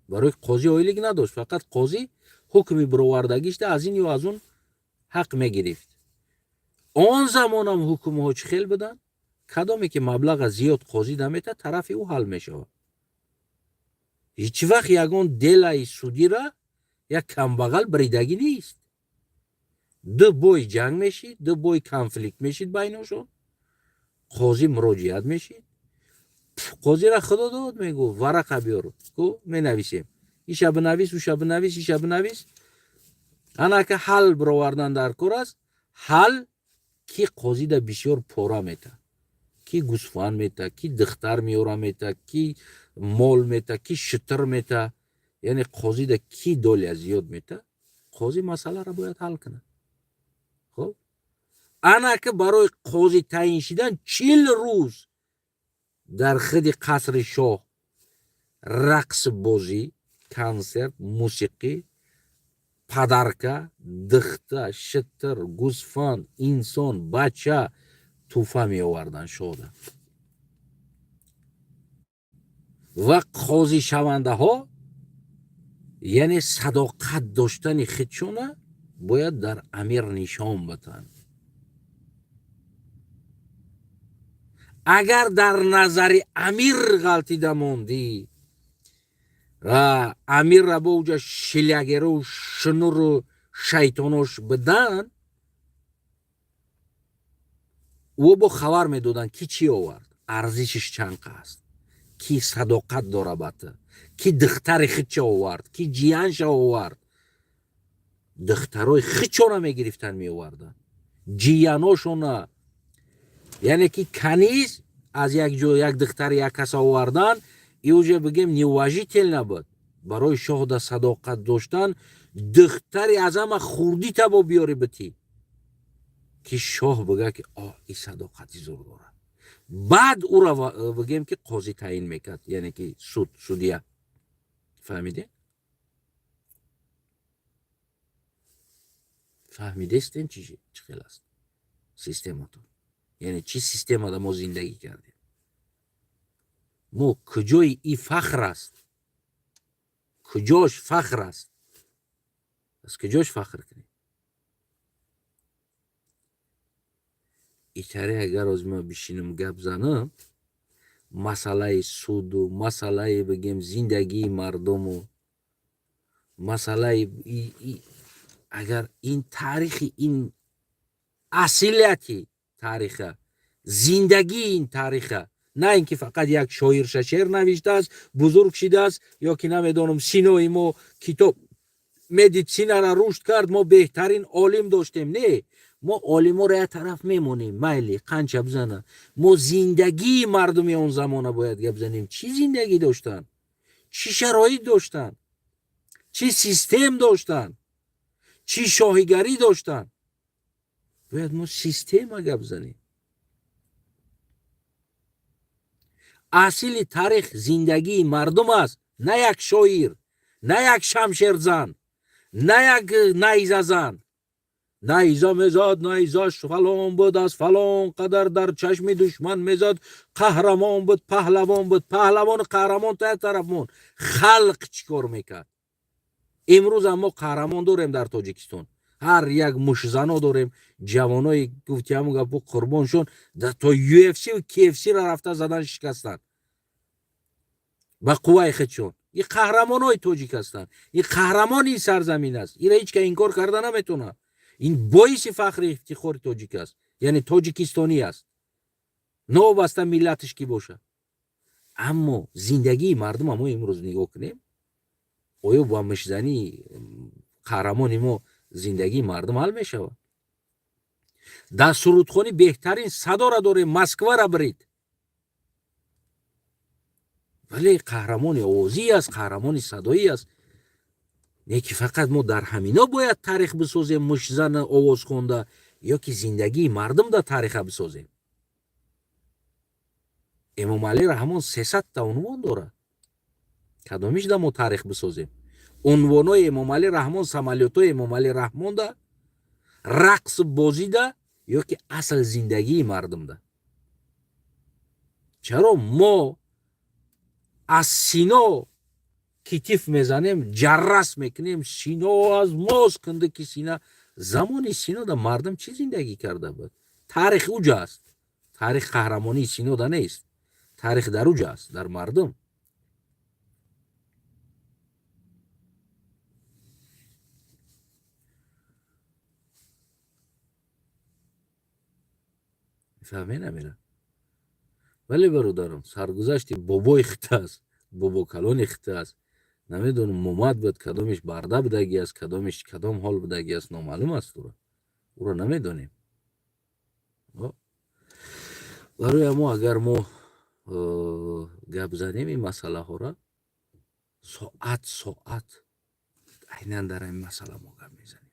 барои қозӣ ойлик надошт, фақат қозӣ ҳукми бировардагишта аз ин ё аз он ҳақ мегирифт. Он замонам ҳукмҳо чӣ хел буданд? Кадоме ки маблаға зиёд қозӣ наметад, тарафи ӯ ҳал мешавад. Ҳеҷ вақт ягон делаи судира як камбағал бридагӣ нест. Ду бой ҷанг мешид, ду бой конфликт мешид байношон, қозӣ муроҷиат мешид. Қозира худо дод, мегуфт: «Варақа биёр, ку менависем, иша бинавис, уша бинавис, иша бинавис». Анака ҳал бировардан дар кор аст. Ҳал ки қозида бисёр пора мета, ки гӯсфанд мета, ки духтар меёра мета, ки мол мета, ки шитр мета, яъне қозида ки доля зиёд мета, қозӣ масъаларо бояд ҳал кунад. Хоб, анака барои қозӣ таъин шидан 40 рӯз дар хиди қасри шоҳ рақс, бозӣ, консерт, мусиқӣ, подарка, духта, шитр, гӯсфанд, инсон, бача тӯҳфа меоварданд шоҳда. Ва қозишавандаҳо, яъне садоқат доштани худшона бояд дар амир нишон батанд. Агар дар назари амир ғалтида мондӣ ва амирра бо уҷа шилягеру шунуру шайтонош биданд, ӯ бо хабар медоданд, ки чӣ овард, арзишиш чанд аст, ки садоқат дора ба ту, ки духтари худча овард, ки ҷиянша овард. Духтарои худчона мегирифтанд, меоварданд, ҷияношона. Яъне ки каниз аз як ҷо як духтари як каса овардан и уже, бигем, неуважительно буд барои шоҳда. Садоқат доштан, духтари аз ҳама хурдита бо биёри битӣ, ки шоҳ бига, ки о, и садоқати зур дорад. Баъд ӯра, бигем, ки қозӣ таъин мекард, яъне ки суд, судья. Фаҳмиде? Фаҳмидестем, чӣ хел аст систематон, яъне чӣ системада мо зиндагӣ кардем? Мо куҷои и фахр аст? Куҷош фахр аст? Аз куҷош фахр кунем? Итаре агар оз ма бишинам гап занам, масъалаи суду, масъалаи, бигем, зиндагии мардуму масъалаи, агар ин таърихи, ин асилияти таъриха, зиндагии ин таъриха, на ин ки фақат як шоирша шеър навиштааст, бузург шидааст, ё ки намедонам, Синои мо китоб медитсинара рушд кард, мо беҳтарин олим доштем. Не, мо олиморо як тараф мемонем, майли қанча бизана. Мо зиндагии мардуми он замона бояд гап занем: чӣ зиндагӣ доштанд, чӣ шароит доштанд, чӣ систем доштанд, чӣ шоҳигарӣ доштанд. Бояд мо система гап занем. Асили таърих зиндагии мардум аст, на як шоир, на як шамшерзан, на як найзазан. Найза мезад, найзаш фалон буд, аз фалон қадар дар чашми душман мезад, қаҳрамон буд, паҳлавон буд. Паҳлавону қаҳрамон та як тараф монд, халқ чӣ кор мекард? Имрӯз ам мо қаҳрамон дорем дар Тоҷикистон, ҳар як мушзано дорем, ҷавонои гуфти ҳамун гапу қурбоншон то UFC KFC-ра рафта задан, шикастанд ба қувваи худшон. Ин қаҳрамонои тоҷик ҳастанд, ин қаҳрамони ин сарзамин аст, инро ҳеҷ ка инкор карда наметавонад. Ин боиси фахри ифтихори тоҷик аст, яъне тоҷикистонӣ аст, новобаста миллаташ кӣ бошад. Аммо зиндагии мардума мо имрӯз нигоҳ кунем, оё бо мушзании қаҳрамони мо зиндагии мардум ҳал мешавад? Дар сурудхонӣ беҳтарин садора дорем, Москвара бирид, вале қаҳрамони овозӣ аст, қаҳрамони садоӣ аст. Не ки фақат мо дар ҳамино бояд таърих бисозем, мушзана овоз хонда, ё ки зиндагии мардум дар таъриха бисозем. Эмомалӣ Раҳмон 300-та унвон дорад. Кадомиш да мо таърих бисозем? Унвонои Эмомалӣ Раҳмон, самолётҳои Эмомалӣ Раҳмонда, рақсу бозида ё ки асл зиндагии мардумда? Чаро мо аз Сино китиф мезанем, ҷаррас мекунем, Сино аз мост, кундаки Сина? Замони Синода мардум чӣ зиндагӣ карда буд? Таърих уҷа аст. Таърих қаҳрамонии Синода нест, таърих дар уҷа аст, дар мардум. Фаҳме намера. Вале, бародарам, саргузашти бобои хита аст, бобокалони хита аст. Намедонам, момад буд, кадомиш барда будагӣ аст, кадомиш кадом ҳол будагӣ аст, номаълум аст. Уро намедонем. Барои ҳамо, агар мо гап занем ин масъалаҳоро, соат соат айнан дар ҳамин масъала мо гап мезанем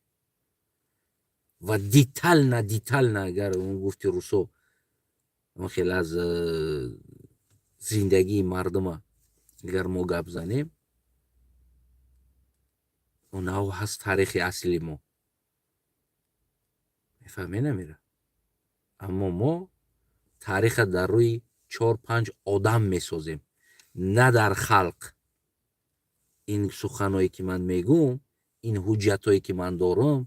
ва детально, детально, агар он гуфти русо, хеле аз зиндагии мардума агар мо гап занем, онав ҳаст таърихи асли мо. Мефаҳме намера? Аммо мо таъриха дар рӯи чор панҷ одам месозем, на дар халқ. Ин суханҳое ки ман мегӯм, ин ҳуҷҷатҳое ки ман дорам,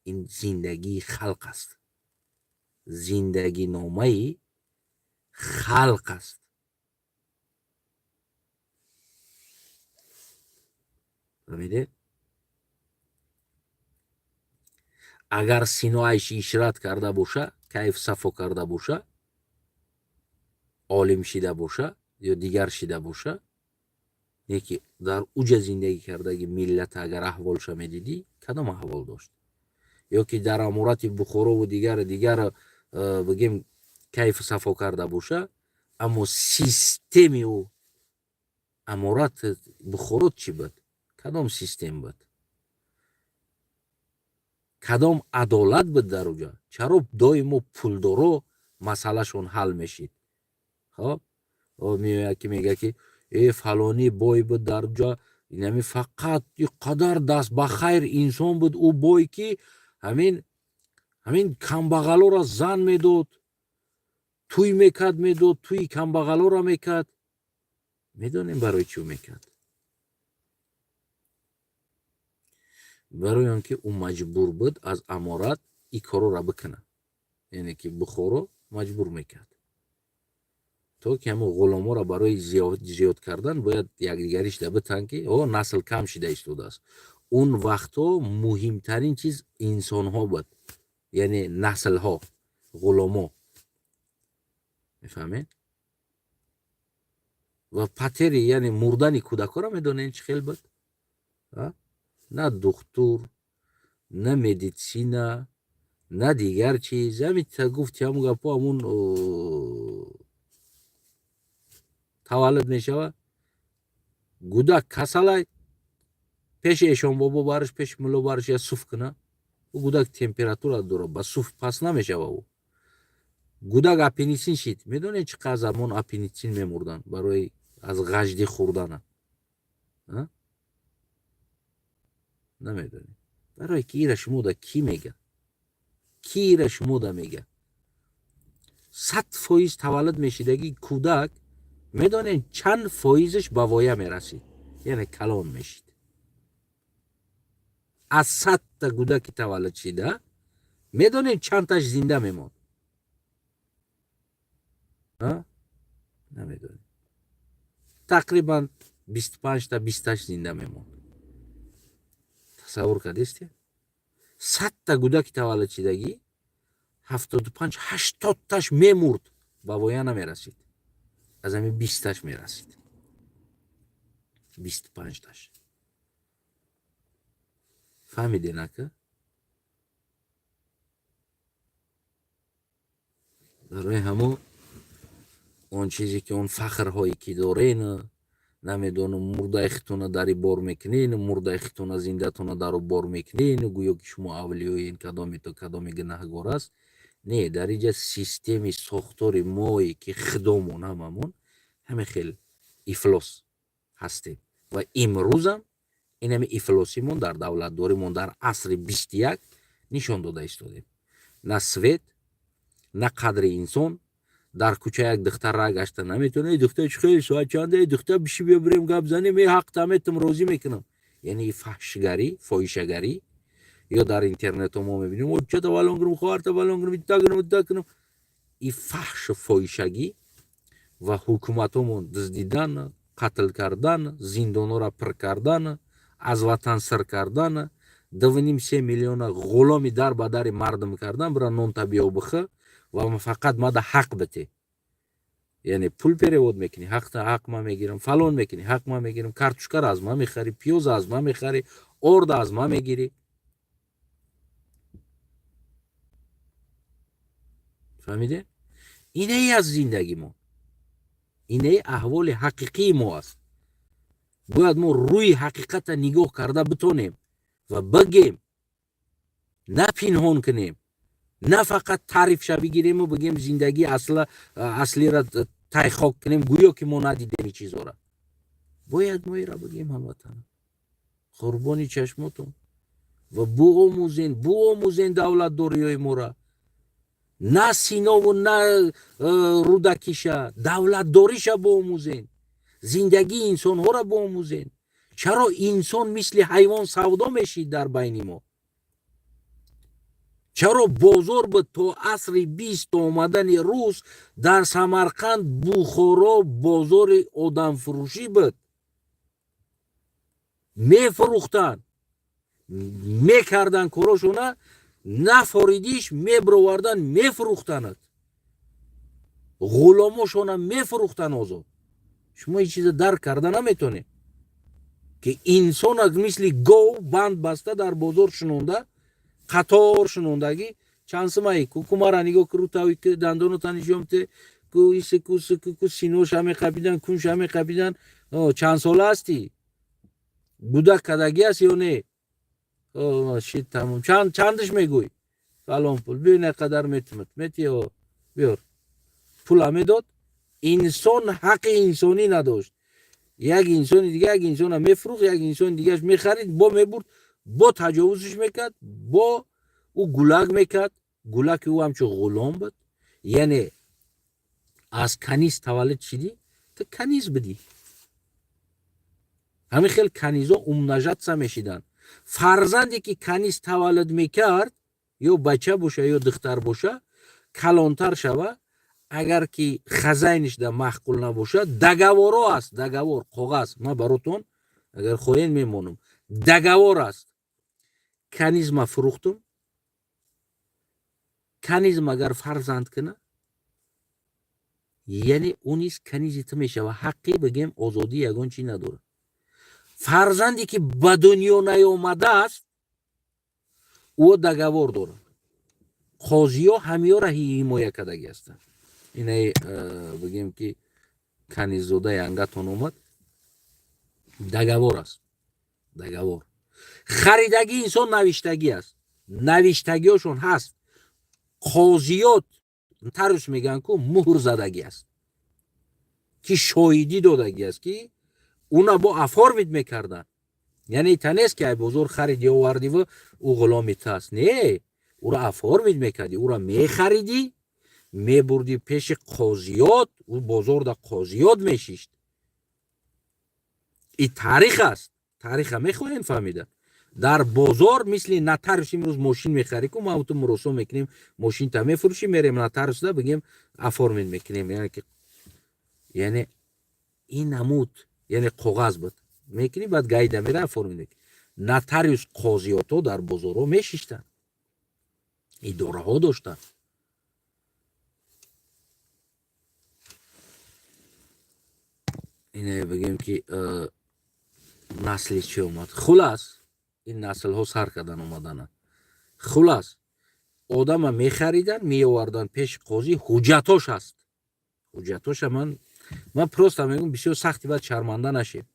ин зиндагии халқ аст, зиндагиномаи халқ аст. Фаҳмидед? Агар Сино айши ишрат карда боша, кайф сафо карда боша, олим шида боша ё дигар шида боша, не ки дар уҷа зиндагӣ кардаги миллата агар аҳволша медидӣ, кадом аҳвол дошт? Ё ки дар аморати Бухорову дигар дигар, бигем, кайфу сафо карда боша, аммо системи ӯ аморат Бухоро чӣ буд? Кадом систем буд? Кадом адолат буд дар уҷа? Чаро доимо пулдоро масъалашон ҳал мешид? Хоб, меояд ки мега ки э, фалонӣ бой буд дар уҷа, инами фақат и қадар даст ба хайр инсон буд, ӯ бой ки ҳамин камбағалоро зан медод, тӯй мекард, медод, тӯи камбағалоро мекард. Медонем, барои чӣ ӯ мекард? Барои он ки ӯ маҷбур буд аз аморат ин корора бикунад, яъне ки Бухоро маҷбур мекард, то ки ҳамон ғуломоро барои зиёд кардан бояд якдигаришда битан, ки о насл кам шида истодааст. Он вақтҳо муҳимтарин чиз инсонҳо буд, яъне наслҳо, ғуломо. Мефаҳмед? Ва потери, яъне мурдани кӯдакҳоро медонед, чӣ хел буд? На духтур, на медицина, на дигар чиз. Ҳамин гуфти, ҳамун гапҳо, ҳамун таваллуд мешавад гудак, касалай, пеши эшонбобо барш, пеши мулло барш, я суф куна. Ӯ гудак температура дорад, ба суф пас намешава. Ӯ гудак аппендицит шид. Медонед, чӣ қадр замон аппендицит мемурданд барои аз ғаждӣ хӯрдана? Намедонед, барое ки ира шумода кӣ мега? Кӣ ира шумода мега? 100% таваллуд мешидаги кӯдак, медонед, чанд фоизаш ба воя мерасид, яъне калон мешид? Аз 100-та гудаки таваллуд шида, медонед, чандташ зинда мемонд? Намедонед. Тақрибан 25-та, 20-таш зинда мемонд. Тасаввур кардесте? 100-та гудаки таваллуд шидагӣ, 75, 80-таш мемурд, ба воя намерасид. Аз ҳамин 20-таш мерасид, 25-таш. Фаҳмиден, ака? Барои ҳамо он чизе ки он фахрҳое ки дорен, намедонам, мурдаи хитона дари бор мекунен, мурдаи хитона зиндатона дару бор мекунен, гӯё ки шумо авлиёен, кадоми то кадоми гунаҳгор аст. Не, дар инҷа системи сохтори мое ки худомон ҳамамон. Ҳамин хел ифлос ҳастем ва имрӯзам инами ифлосимон дар давлатдоримон дар асри 21 нишон дода истодем. На свет, на қадри инсон. Дар кӯча як духтар ра гашта наметавона. Эй духтар, чӣ хел, соат чанда? Эй духтар, биши, биё бирем, гап занем. Эй, ҳақ таметам, розӣ мекунам. Яъне фаҳшгарӣ, фоҳишагарӣ. Ё дар интернетҳо мо мебинем: очата валон кунам, хоҳарта валон кунам, ита кунам, ита кунам. И фаҳшу фоҳишагӣ ва ҳукуматҳомон дуздидан, қатл кардан, зиндонҳоро пур кардан, аз ватан сир кардан, 2,5-3 миллиона ғуломи дар ба дари мардум кардан. Бира нонта биё бихӯ ва фақат мада ҳақ бите. Яъне пул перевод мекунӣ, ҳақ ма мегирам, фалон мекунӣ, ҳақ ма мегирам, картошкаро аз ма мехарӣ, пиёза аз ма мехарӣ, орда аз ма мегирӣ. Фаҳмиде? Инае аз зиндагимон, инае аҳволи ҳақиқии мо аст. Бояд мо рӯи ҳақиқата нигоҳ карда битонем ва бигем, на пинҳон кунем, на фақат таърифша бигирему бигем, зиндагии аслиро тайхок кунем, гӯё ки мо надидем. И чизора бояд мо ира бигем. Ҳамватан, қурбони чашмотон, ва буомӯзен, буомӯзен давлатдориҳои мора, на Синову на Рудакиша, давлатдориша боомӯзен, зиндагии инсонҳоро боомӯзен. Чаро инсон мисли ҳайвон савдо мешид дар байни мо? Чаро бозор буд то асри 20, то омадани рус? Дар Самарқанд, Бухоро бозори одамфурӯшӣ буд. Мефурӯхтанд, мекарданд корошона, нафоридиш мебировардан, мефурӯхтанад, ғуломошона мефурӯхтанд озод. Шумо ин чиза дарк карда наметонед, ки инсона мисли гов банд баста дар бозор шунонда, қатор шунондагӣ. Чанд сумаи кукумара нигоҳ ку, рутави ку, дандонота нишон те ку, иси ку, ку, ку, синоша меқапидан, кунша меқапидан. Чанд сола ҳастӣ? Гудак кадагӣ аст ё не? Шит, тамом. Чандиш мегӯй? Фалон пул. Биё, ина қадар метимад, мети, биёр. Пула медод. Инсон ҳаққи инсонӣ надошт. Як инсони дига як инсона мефурӯхт, як инсони дигааш мехарид, бо мебурд, бо таҷовузш мекард, бо ӯ гулак мекард. Гулаки ӯ ҳамчун ғулом буд. Яъне аз каниз таваллуд шидӣ, ту каниз будӣ. Ҳамин хел канизо умножаться мешиданд. Фарзанде ки каниз таваллуд мекард, ё бача боша, ё духтар боша, калонтар шава, агар ки хозяинишда маъқул набошад, договоро аст, договор, коғаз. Ман баротон, агар хоҳен, мемонам. Договор аст: канизма фурӯхтум, канизм агар фарзанд куна, яъне ӯ низ канизи ту мешава, ҳаққи, бигем, озодӣ ягон чӣ надорад. Фарзанде ки ба дунё наёмадааст, ӯ договор дорад. Қозиё ҳамиёра ҳимоя кардагӣ ҳастанд. Инаи бигем ки каниззодаи ангатон омад, договор аст, договор. Харидагии инсон навиштагӣ аст, навиштагиҳошон ҳаст. Қозиёт, нотариус мегӯянд ку, муҳр задагӣ аст, ки шоҳидӣ додагӣ аст, ки уна бо оформить мекарданд. Яъне та нест ки ай бозор хариди, овардиву ӯ ғуломи ту аст. Не, ӯро оформить мекардӣ, ӯро мехаридӣ, мебурдӣ пеши қозиёт. Ӯ бозорда қозиёт мешишт. И таърих аст, таъриха мехоҳем фаҳмида. Дар бозор мисли нотариус имрӯз мошин мехарӣ ку, ма ту муросо мекунем, мошинта мефурӯшӣ, мерем нотариусда, бигем, оформить мекунем. Яъне ин намуд, яъне коғаз буд, мекунӣ, баъд ГАИда мера, оформить мекунӣ. Нотариус, қозиётҳо дар бозорҳо мешиштанд, идораҳо доштанд. Ине бигем ки насли чӣ омад. Хулас, ин наслҳо сар кардан омадана. Хулас, одама мехариданд, меоварданд пеши қозӣ. Ҳуҷҷатош ҳаст, ҳуҷҷатоша ман просто мегӯм, бисёр сахти, баъд шарманда нашем.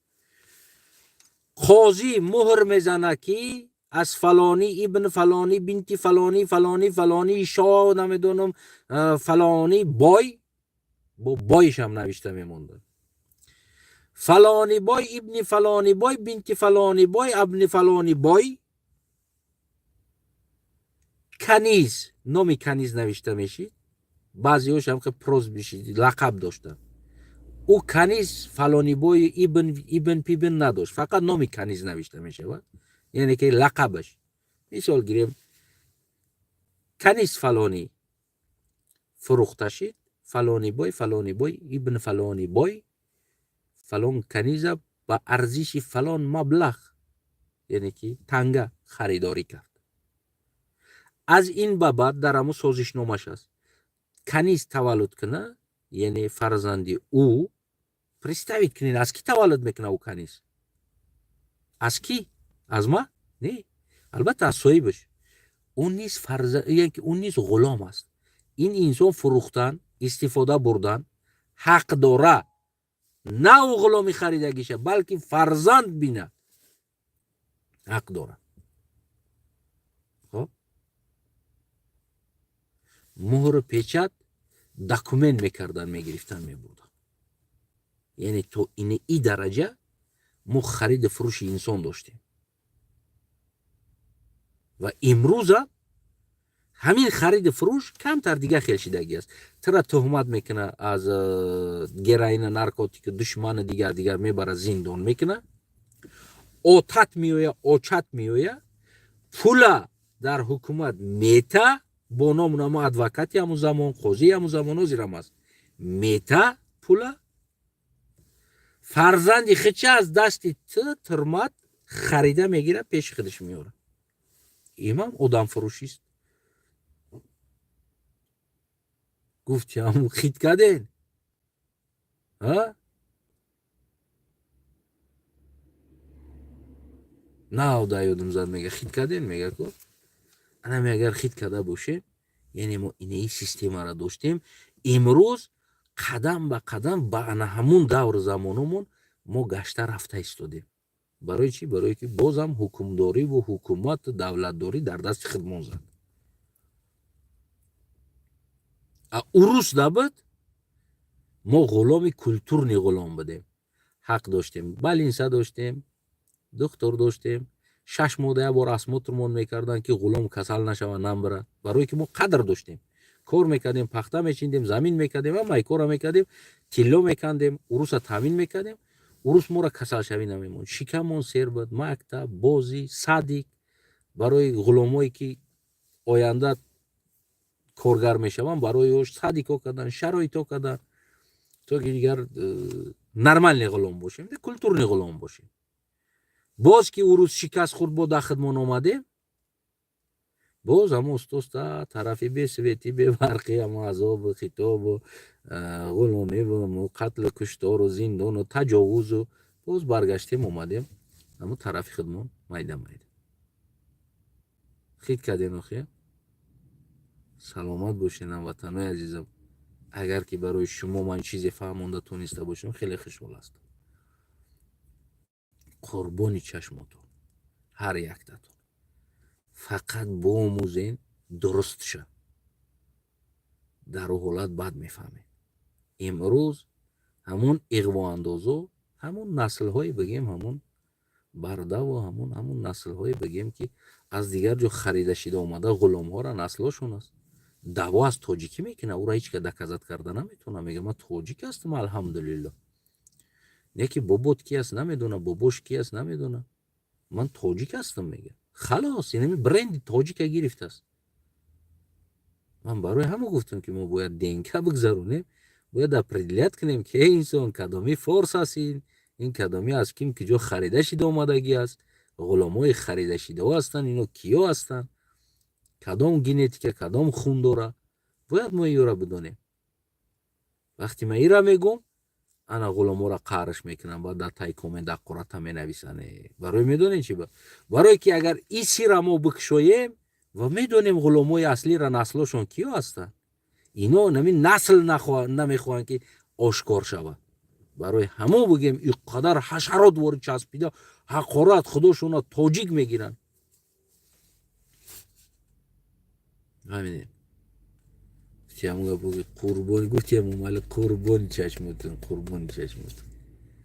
Қозӣ муҳр мезана, ки аз фалонӣ ибн фалонӣ бинти фалонӣ фалонӣ фалонӣ шоҳ, намедонам, фалонӣ бой, бо бойшам навишта мемонданд. Фалони бой ибни фалони бой бинти фалони бой абни фалони бой каниз, номи каниз навишта мешид. Баъзеҳош ҳам прозвище, лақаб доштанд. Ӯ каниз фалони бои ибн ибн пибн надошт, фақат номи каниз навишта мешавад, яъне ки лақабаш. Мисол гирем, каниз фалонӣ фурӯхта шид, фалони бой, фалони бой ибн фалони бой фалон каниза ба арзиши фалон маблағ, яъне ки танга, харидорӣ кард. Аз ин ба баъд дар ҳамун созишномаш аст: каниз таваллуд куна, яъне фарзанди ӯ. Представить кунед, аз кӣ таваллуд мекуна ӯ каниз? Аз кӣ? Аз ма? Не, албатта, аз соҳибаш. Ӯ низ фарза, яъне ӯ низ ғулом аст. Ин инсон фурӯхтан, истифода бурдан ҳақ дора, на ӯ ғуломи харидагиша, балки фарзанд бина ҳақ дора. Хоб, муҳру печать, документ мекардан, мегирифтан, мебурдан. Яъне то ини и дараҷа мо хариду фурӯши инсон доштем. Ва имрӯза ҳамин хариду фурӯш камтар дигар хел шидагӣ аст. Тира туҳмат мекуна аз героина, наркотика, душмани дигар дигар, мебара, зиндон мекуна. Отат меоя, очат меоя, пула дар ҳукумат мета бо ному намо адвокати ҳамун замон, қозии ҳамун замон, ҳозирам аст, мета пула, фарзанди хича аз дасти т турмат харида мегирад, пеши худаш меорад. Имам одамфурӯшист. Гуфти ҳамун хит карден, а нав да ёдум зад, мега хит карден, мега ко анами агар хит карда бошем, яъне мо инаи системаро доштем. Имрӯз қадам ба қадам ба ана ҳамун давру замономон мо гашта рафта истодем. Барои чӣ? Барое ки бозам ҳукмдориву ҳукумату давлатдорӣ дар дасти худмон зад. А урус набуд, мо ғуломи культурный ғулом будем, ҳақ доштем, больница доштем, духтур доштем, 6 моҳда як бор осмотрмон мекарданд, ки ғулом касал нашава, намбирад. Барое ки мо қадр доштем, кор мекардем, пахта мечиндем, замин мекардем, ҳамаи корро мекардем, тилло мекандем, уруса таъмин мекардем. Урус моро касалшавӣ намемонд, шикамон сер буд. Мактаб, бозӣ, садик барои ғуломое ки оянда коргар мешаванд, барои ош садикҳо кардан, шароитҳо кардан, то ки дигар нормальный ғулом бошем, культурный ғулом бошем. Боз ки урус шикаст хӯрд, бо дахтмон омадем, боз ҳамо устоста тарафи бесветӣ, бебарқӣ, ҳамо азобу хитобу ғуломиву қатлу куштору зиндону таҷовузу, боз баргаштем, омадем ҳамо тарафи худмон майда майда. Хит кардем охи. Саломат бошед, ҳамватанои азизам. Агар ки барои шумо ман чизе фаҳмонда тониста бошам, хеле хушҳол ҳастам. Қурбони чашмотон ҳар яктатон. Фақат боомӯзен, дуруст ша. Дар ӯ ҳолат бад мефаҳмед. Имрӯз ҳамун иғвоандозо, ҳамун наслҳое бигем, ҳамун бардаву ҳамун наслҳое бигем, ки аз дигар ҷо харида шида омада, ғуломҳоро, наслҳошон аст. Даъво аз тоҷикӣ мекунад, ӯро ҳеҷ ка доказать карда наметавонад. Мега: «Ман тоҷик ҳастам, алҳамдулилло». Не ки бобот ки аст, намедона, бобош ки аст, намедона. «Ман тоҷик ҳастам», мега. Халос, инами бренди тоҷика гирифтааст. Ман барои ҳамо гуфтам, ки мо бояд ДНК бигзаронем, бояд определять кунем, ки эй инсон кадоми форс аст, ин кадоми аз ким куҷо харида шида омадагӣ аст. Ғуломҳои харидашидаҳо ҳастанд ино, киё ҳастанд, кадом генетика, кадом хун дора, бояд мо иёра бидонем. Вақте ман ира мегӯм, ана ғуломҳоро қаҳраш мекунам, баъд дар тай коммент ҳақората менависанд. Барои медонем чи? Барое ки агар и сира мо бикушоем ва медонем ғуломҳои аслира, наслҳошон киё ҳастанд, ино нами насл намехоҳанд, ки ошкор шавад. Барои ҳамо бигем, ин қадар ҳашарот ворид часпида, ҳақорат, худошона тоҷик мегиранд. Ҳаминем. Гуфтиам, қурбон, гуфтиам, Эмомалӣ, қурбони чашмотун, қурбони чашмотун.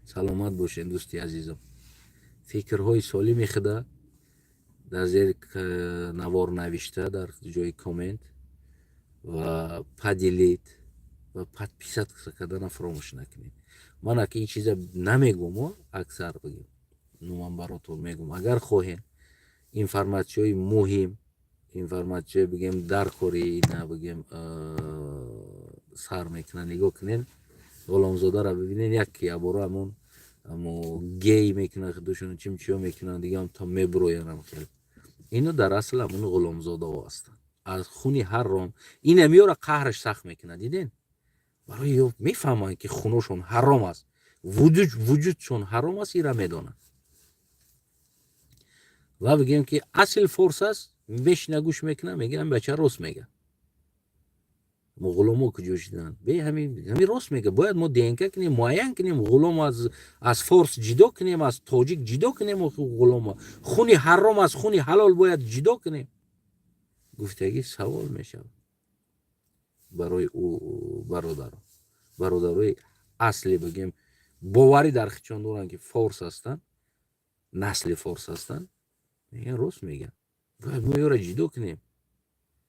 Саломат бошед, дӯсти азизам. Фикрҳои солими худа дар зери навор навишта, дар ҷои коммент ва поделить ва подписаться кардана фаромӯш накунед. Ман ака ин чиза намегӯм, аксар бигем, ну, ман баротон мегӯм: агар хоҳем информатсияҳои муҳим, информатсия бигем, дар кори ина бигем, сар мекунад. Нигоҳ кунед, Ғуломзодаро бибинед, як ябора ҳамон амо гей мекунад, худошон чим чиё мекунанд, дигаам то мебуроянам. Хеле ино дар асл ҳамон ғуломзодаҳо ҳастанд, аз хуни ҳарром. Ин амиёра қаҳраш сахт мекунад, диден? Барои ё мефаҳманд, ки хуношон ҳаром аст, вуҷудшон ҳаром аст, ира медонанд. Ва бигем, ки асл форс аст, мешина, гӯш мекунад, мега: «Ҳамин бача рост мега, мо ғуломо куҷо шиданд? Бе ҳамин рост мега, бояд мо ДНК кунем, муайян кунем, ғулом аз форс ҷидо кунем, аз тоҷик ҷидо кунем, ғуломо хуни ҳаром аз хуни ҳалол бояд ҷидо кунем». Гуфтагӣ савол мешавад барои ӯ бародаро, бародарои асли, бигем, боварӣ дар хичон доранд, ки форс ҳастанд, насли форс ҳастанд, мегӯян: «Рост мегӯян, бояд мо ёро ҷидо кунем».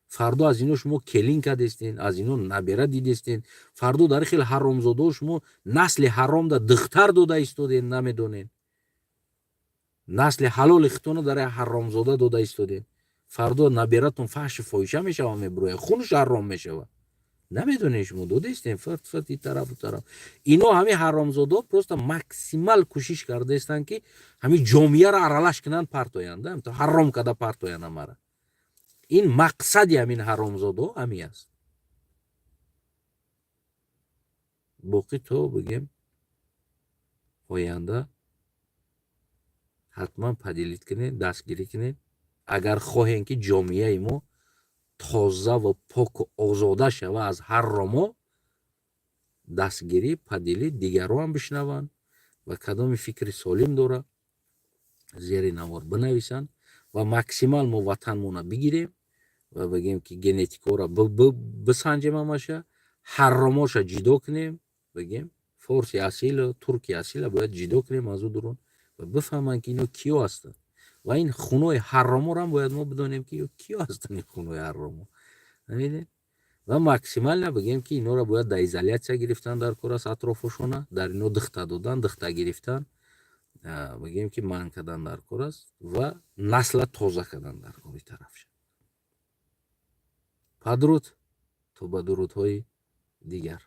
Фардо аз ино шумо келин кардестен, аз ино набера дидестен, фардо дар хел ҳаромзодао шумо насли ҳаромда духтар дода истоден, намедонен. Насли ҳалоли хитона дар ҳаромзода дода истоден. Фардо набератон фаҳши фоҳиша мешава, мебурояд, хунаш ҳаром мешавад, намедонед, шумо додестем фирт фирт и тарафу тараф. Ино ҳамин ҳаромзодо просто максимал кӯшиш кардаистанд, ки ҳамин ҷомеаро аралаш кунанд, партоянд, ҳаром карда партоянд ҳамара. Ин мақсади ҳамин ҳаромзодо ҳамин аст. Боқӣ то бигем оянда, ҳатман поделить кунед, дастгирӣ кунед, агар хоҳем, ки ҷомеаи мо тоза ва поку озода шава аз ҳарромо. Дастгирӣ, поделить, дигарро ҳам бишнаванд ва кадоми фикри солим дора, зери навор бинависанд ва максимал мо ватанмона бигирем ва бигем, ки генетикаро бисанҷем, ҳамаша ҳарромоша ҷидо кунем. Бигем, форси асилу турки асила бояд ҷидо кунем аз ӯ дурун ва бифаҳманд, ки ино киё ҳастанд. Ва ин хунои ҳарроморо бояд мо бидонем, ки киё ҳастанд ин хунои ҳарромо, намедонем. Ва максимально бигем, ки инора бояд дар изолятсия гирифтан дар кор аст, атрофошона дар ино дихта додан, дихта гирифтан, бигем, ки манъ кардан дар кор аст ва насла тоза кардан дар кори тарафша. Падруд, то ба дурудҳои дигар.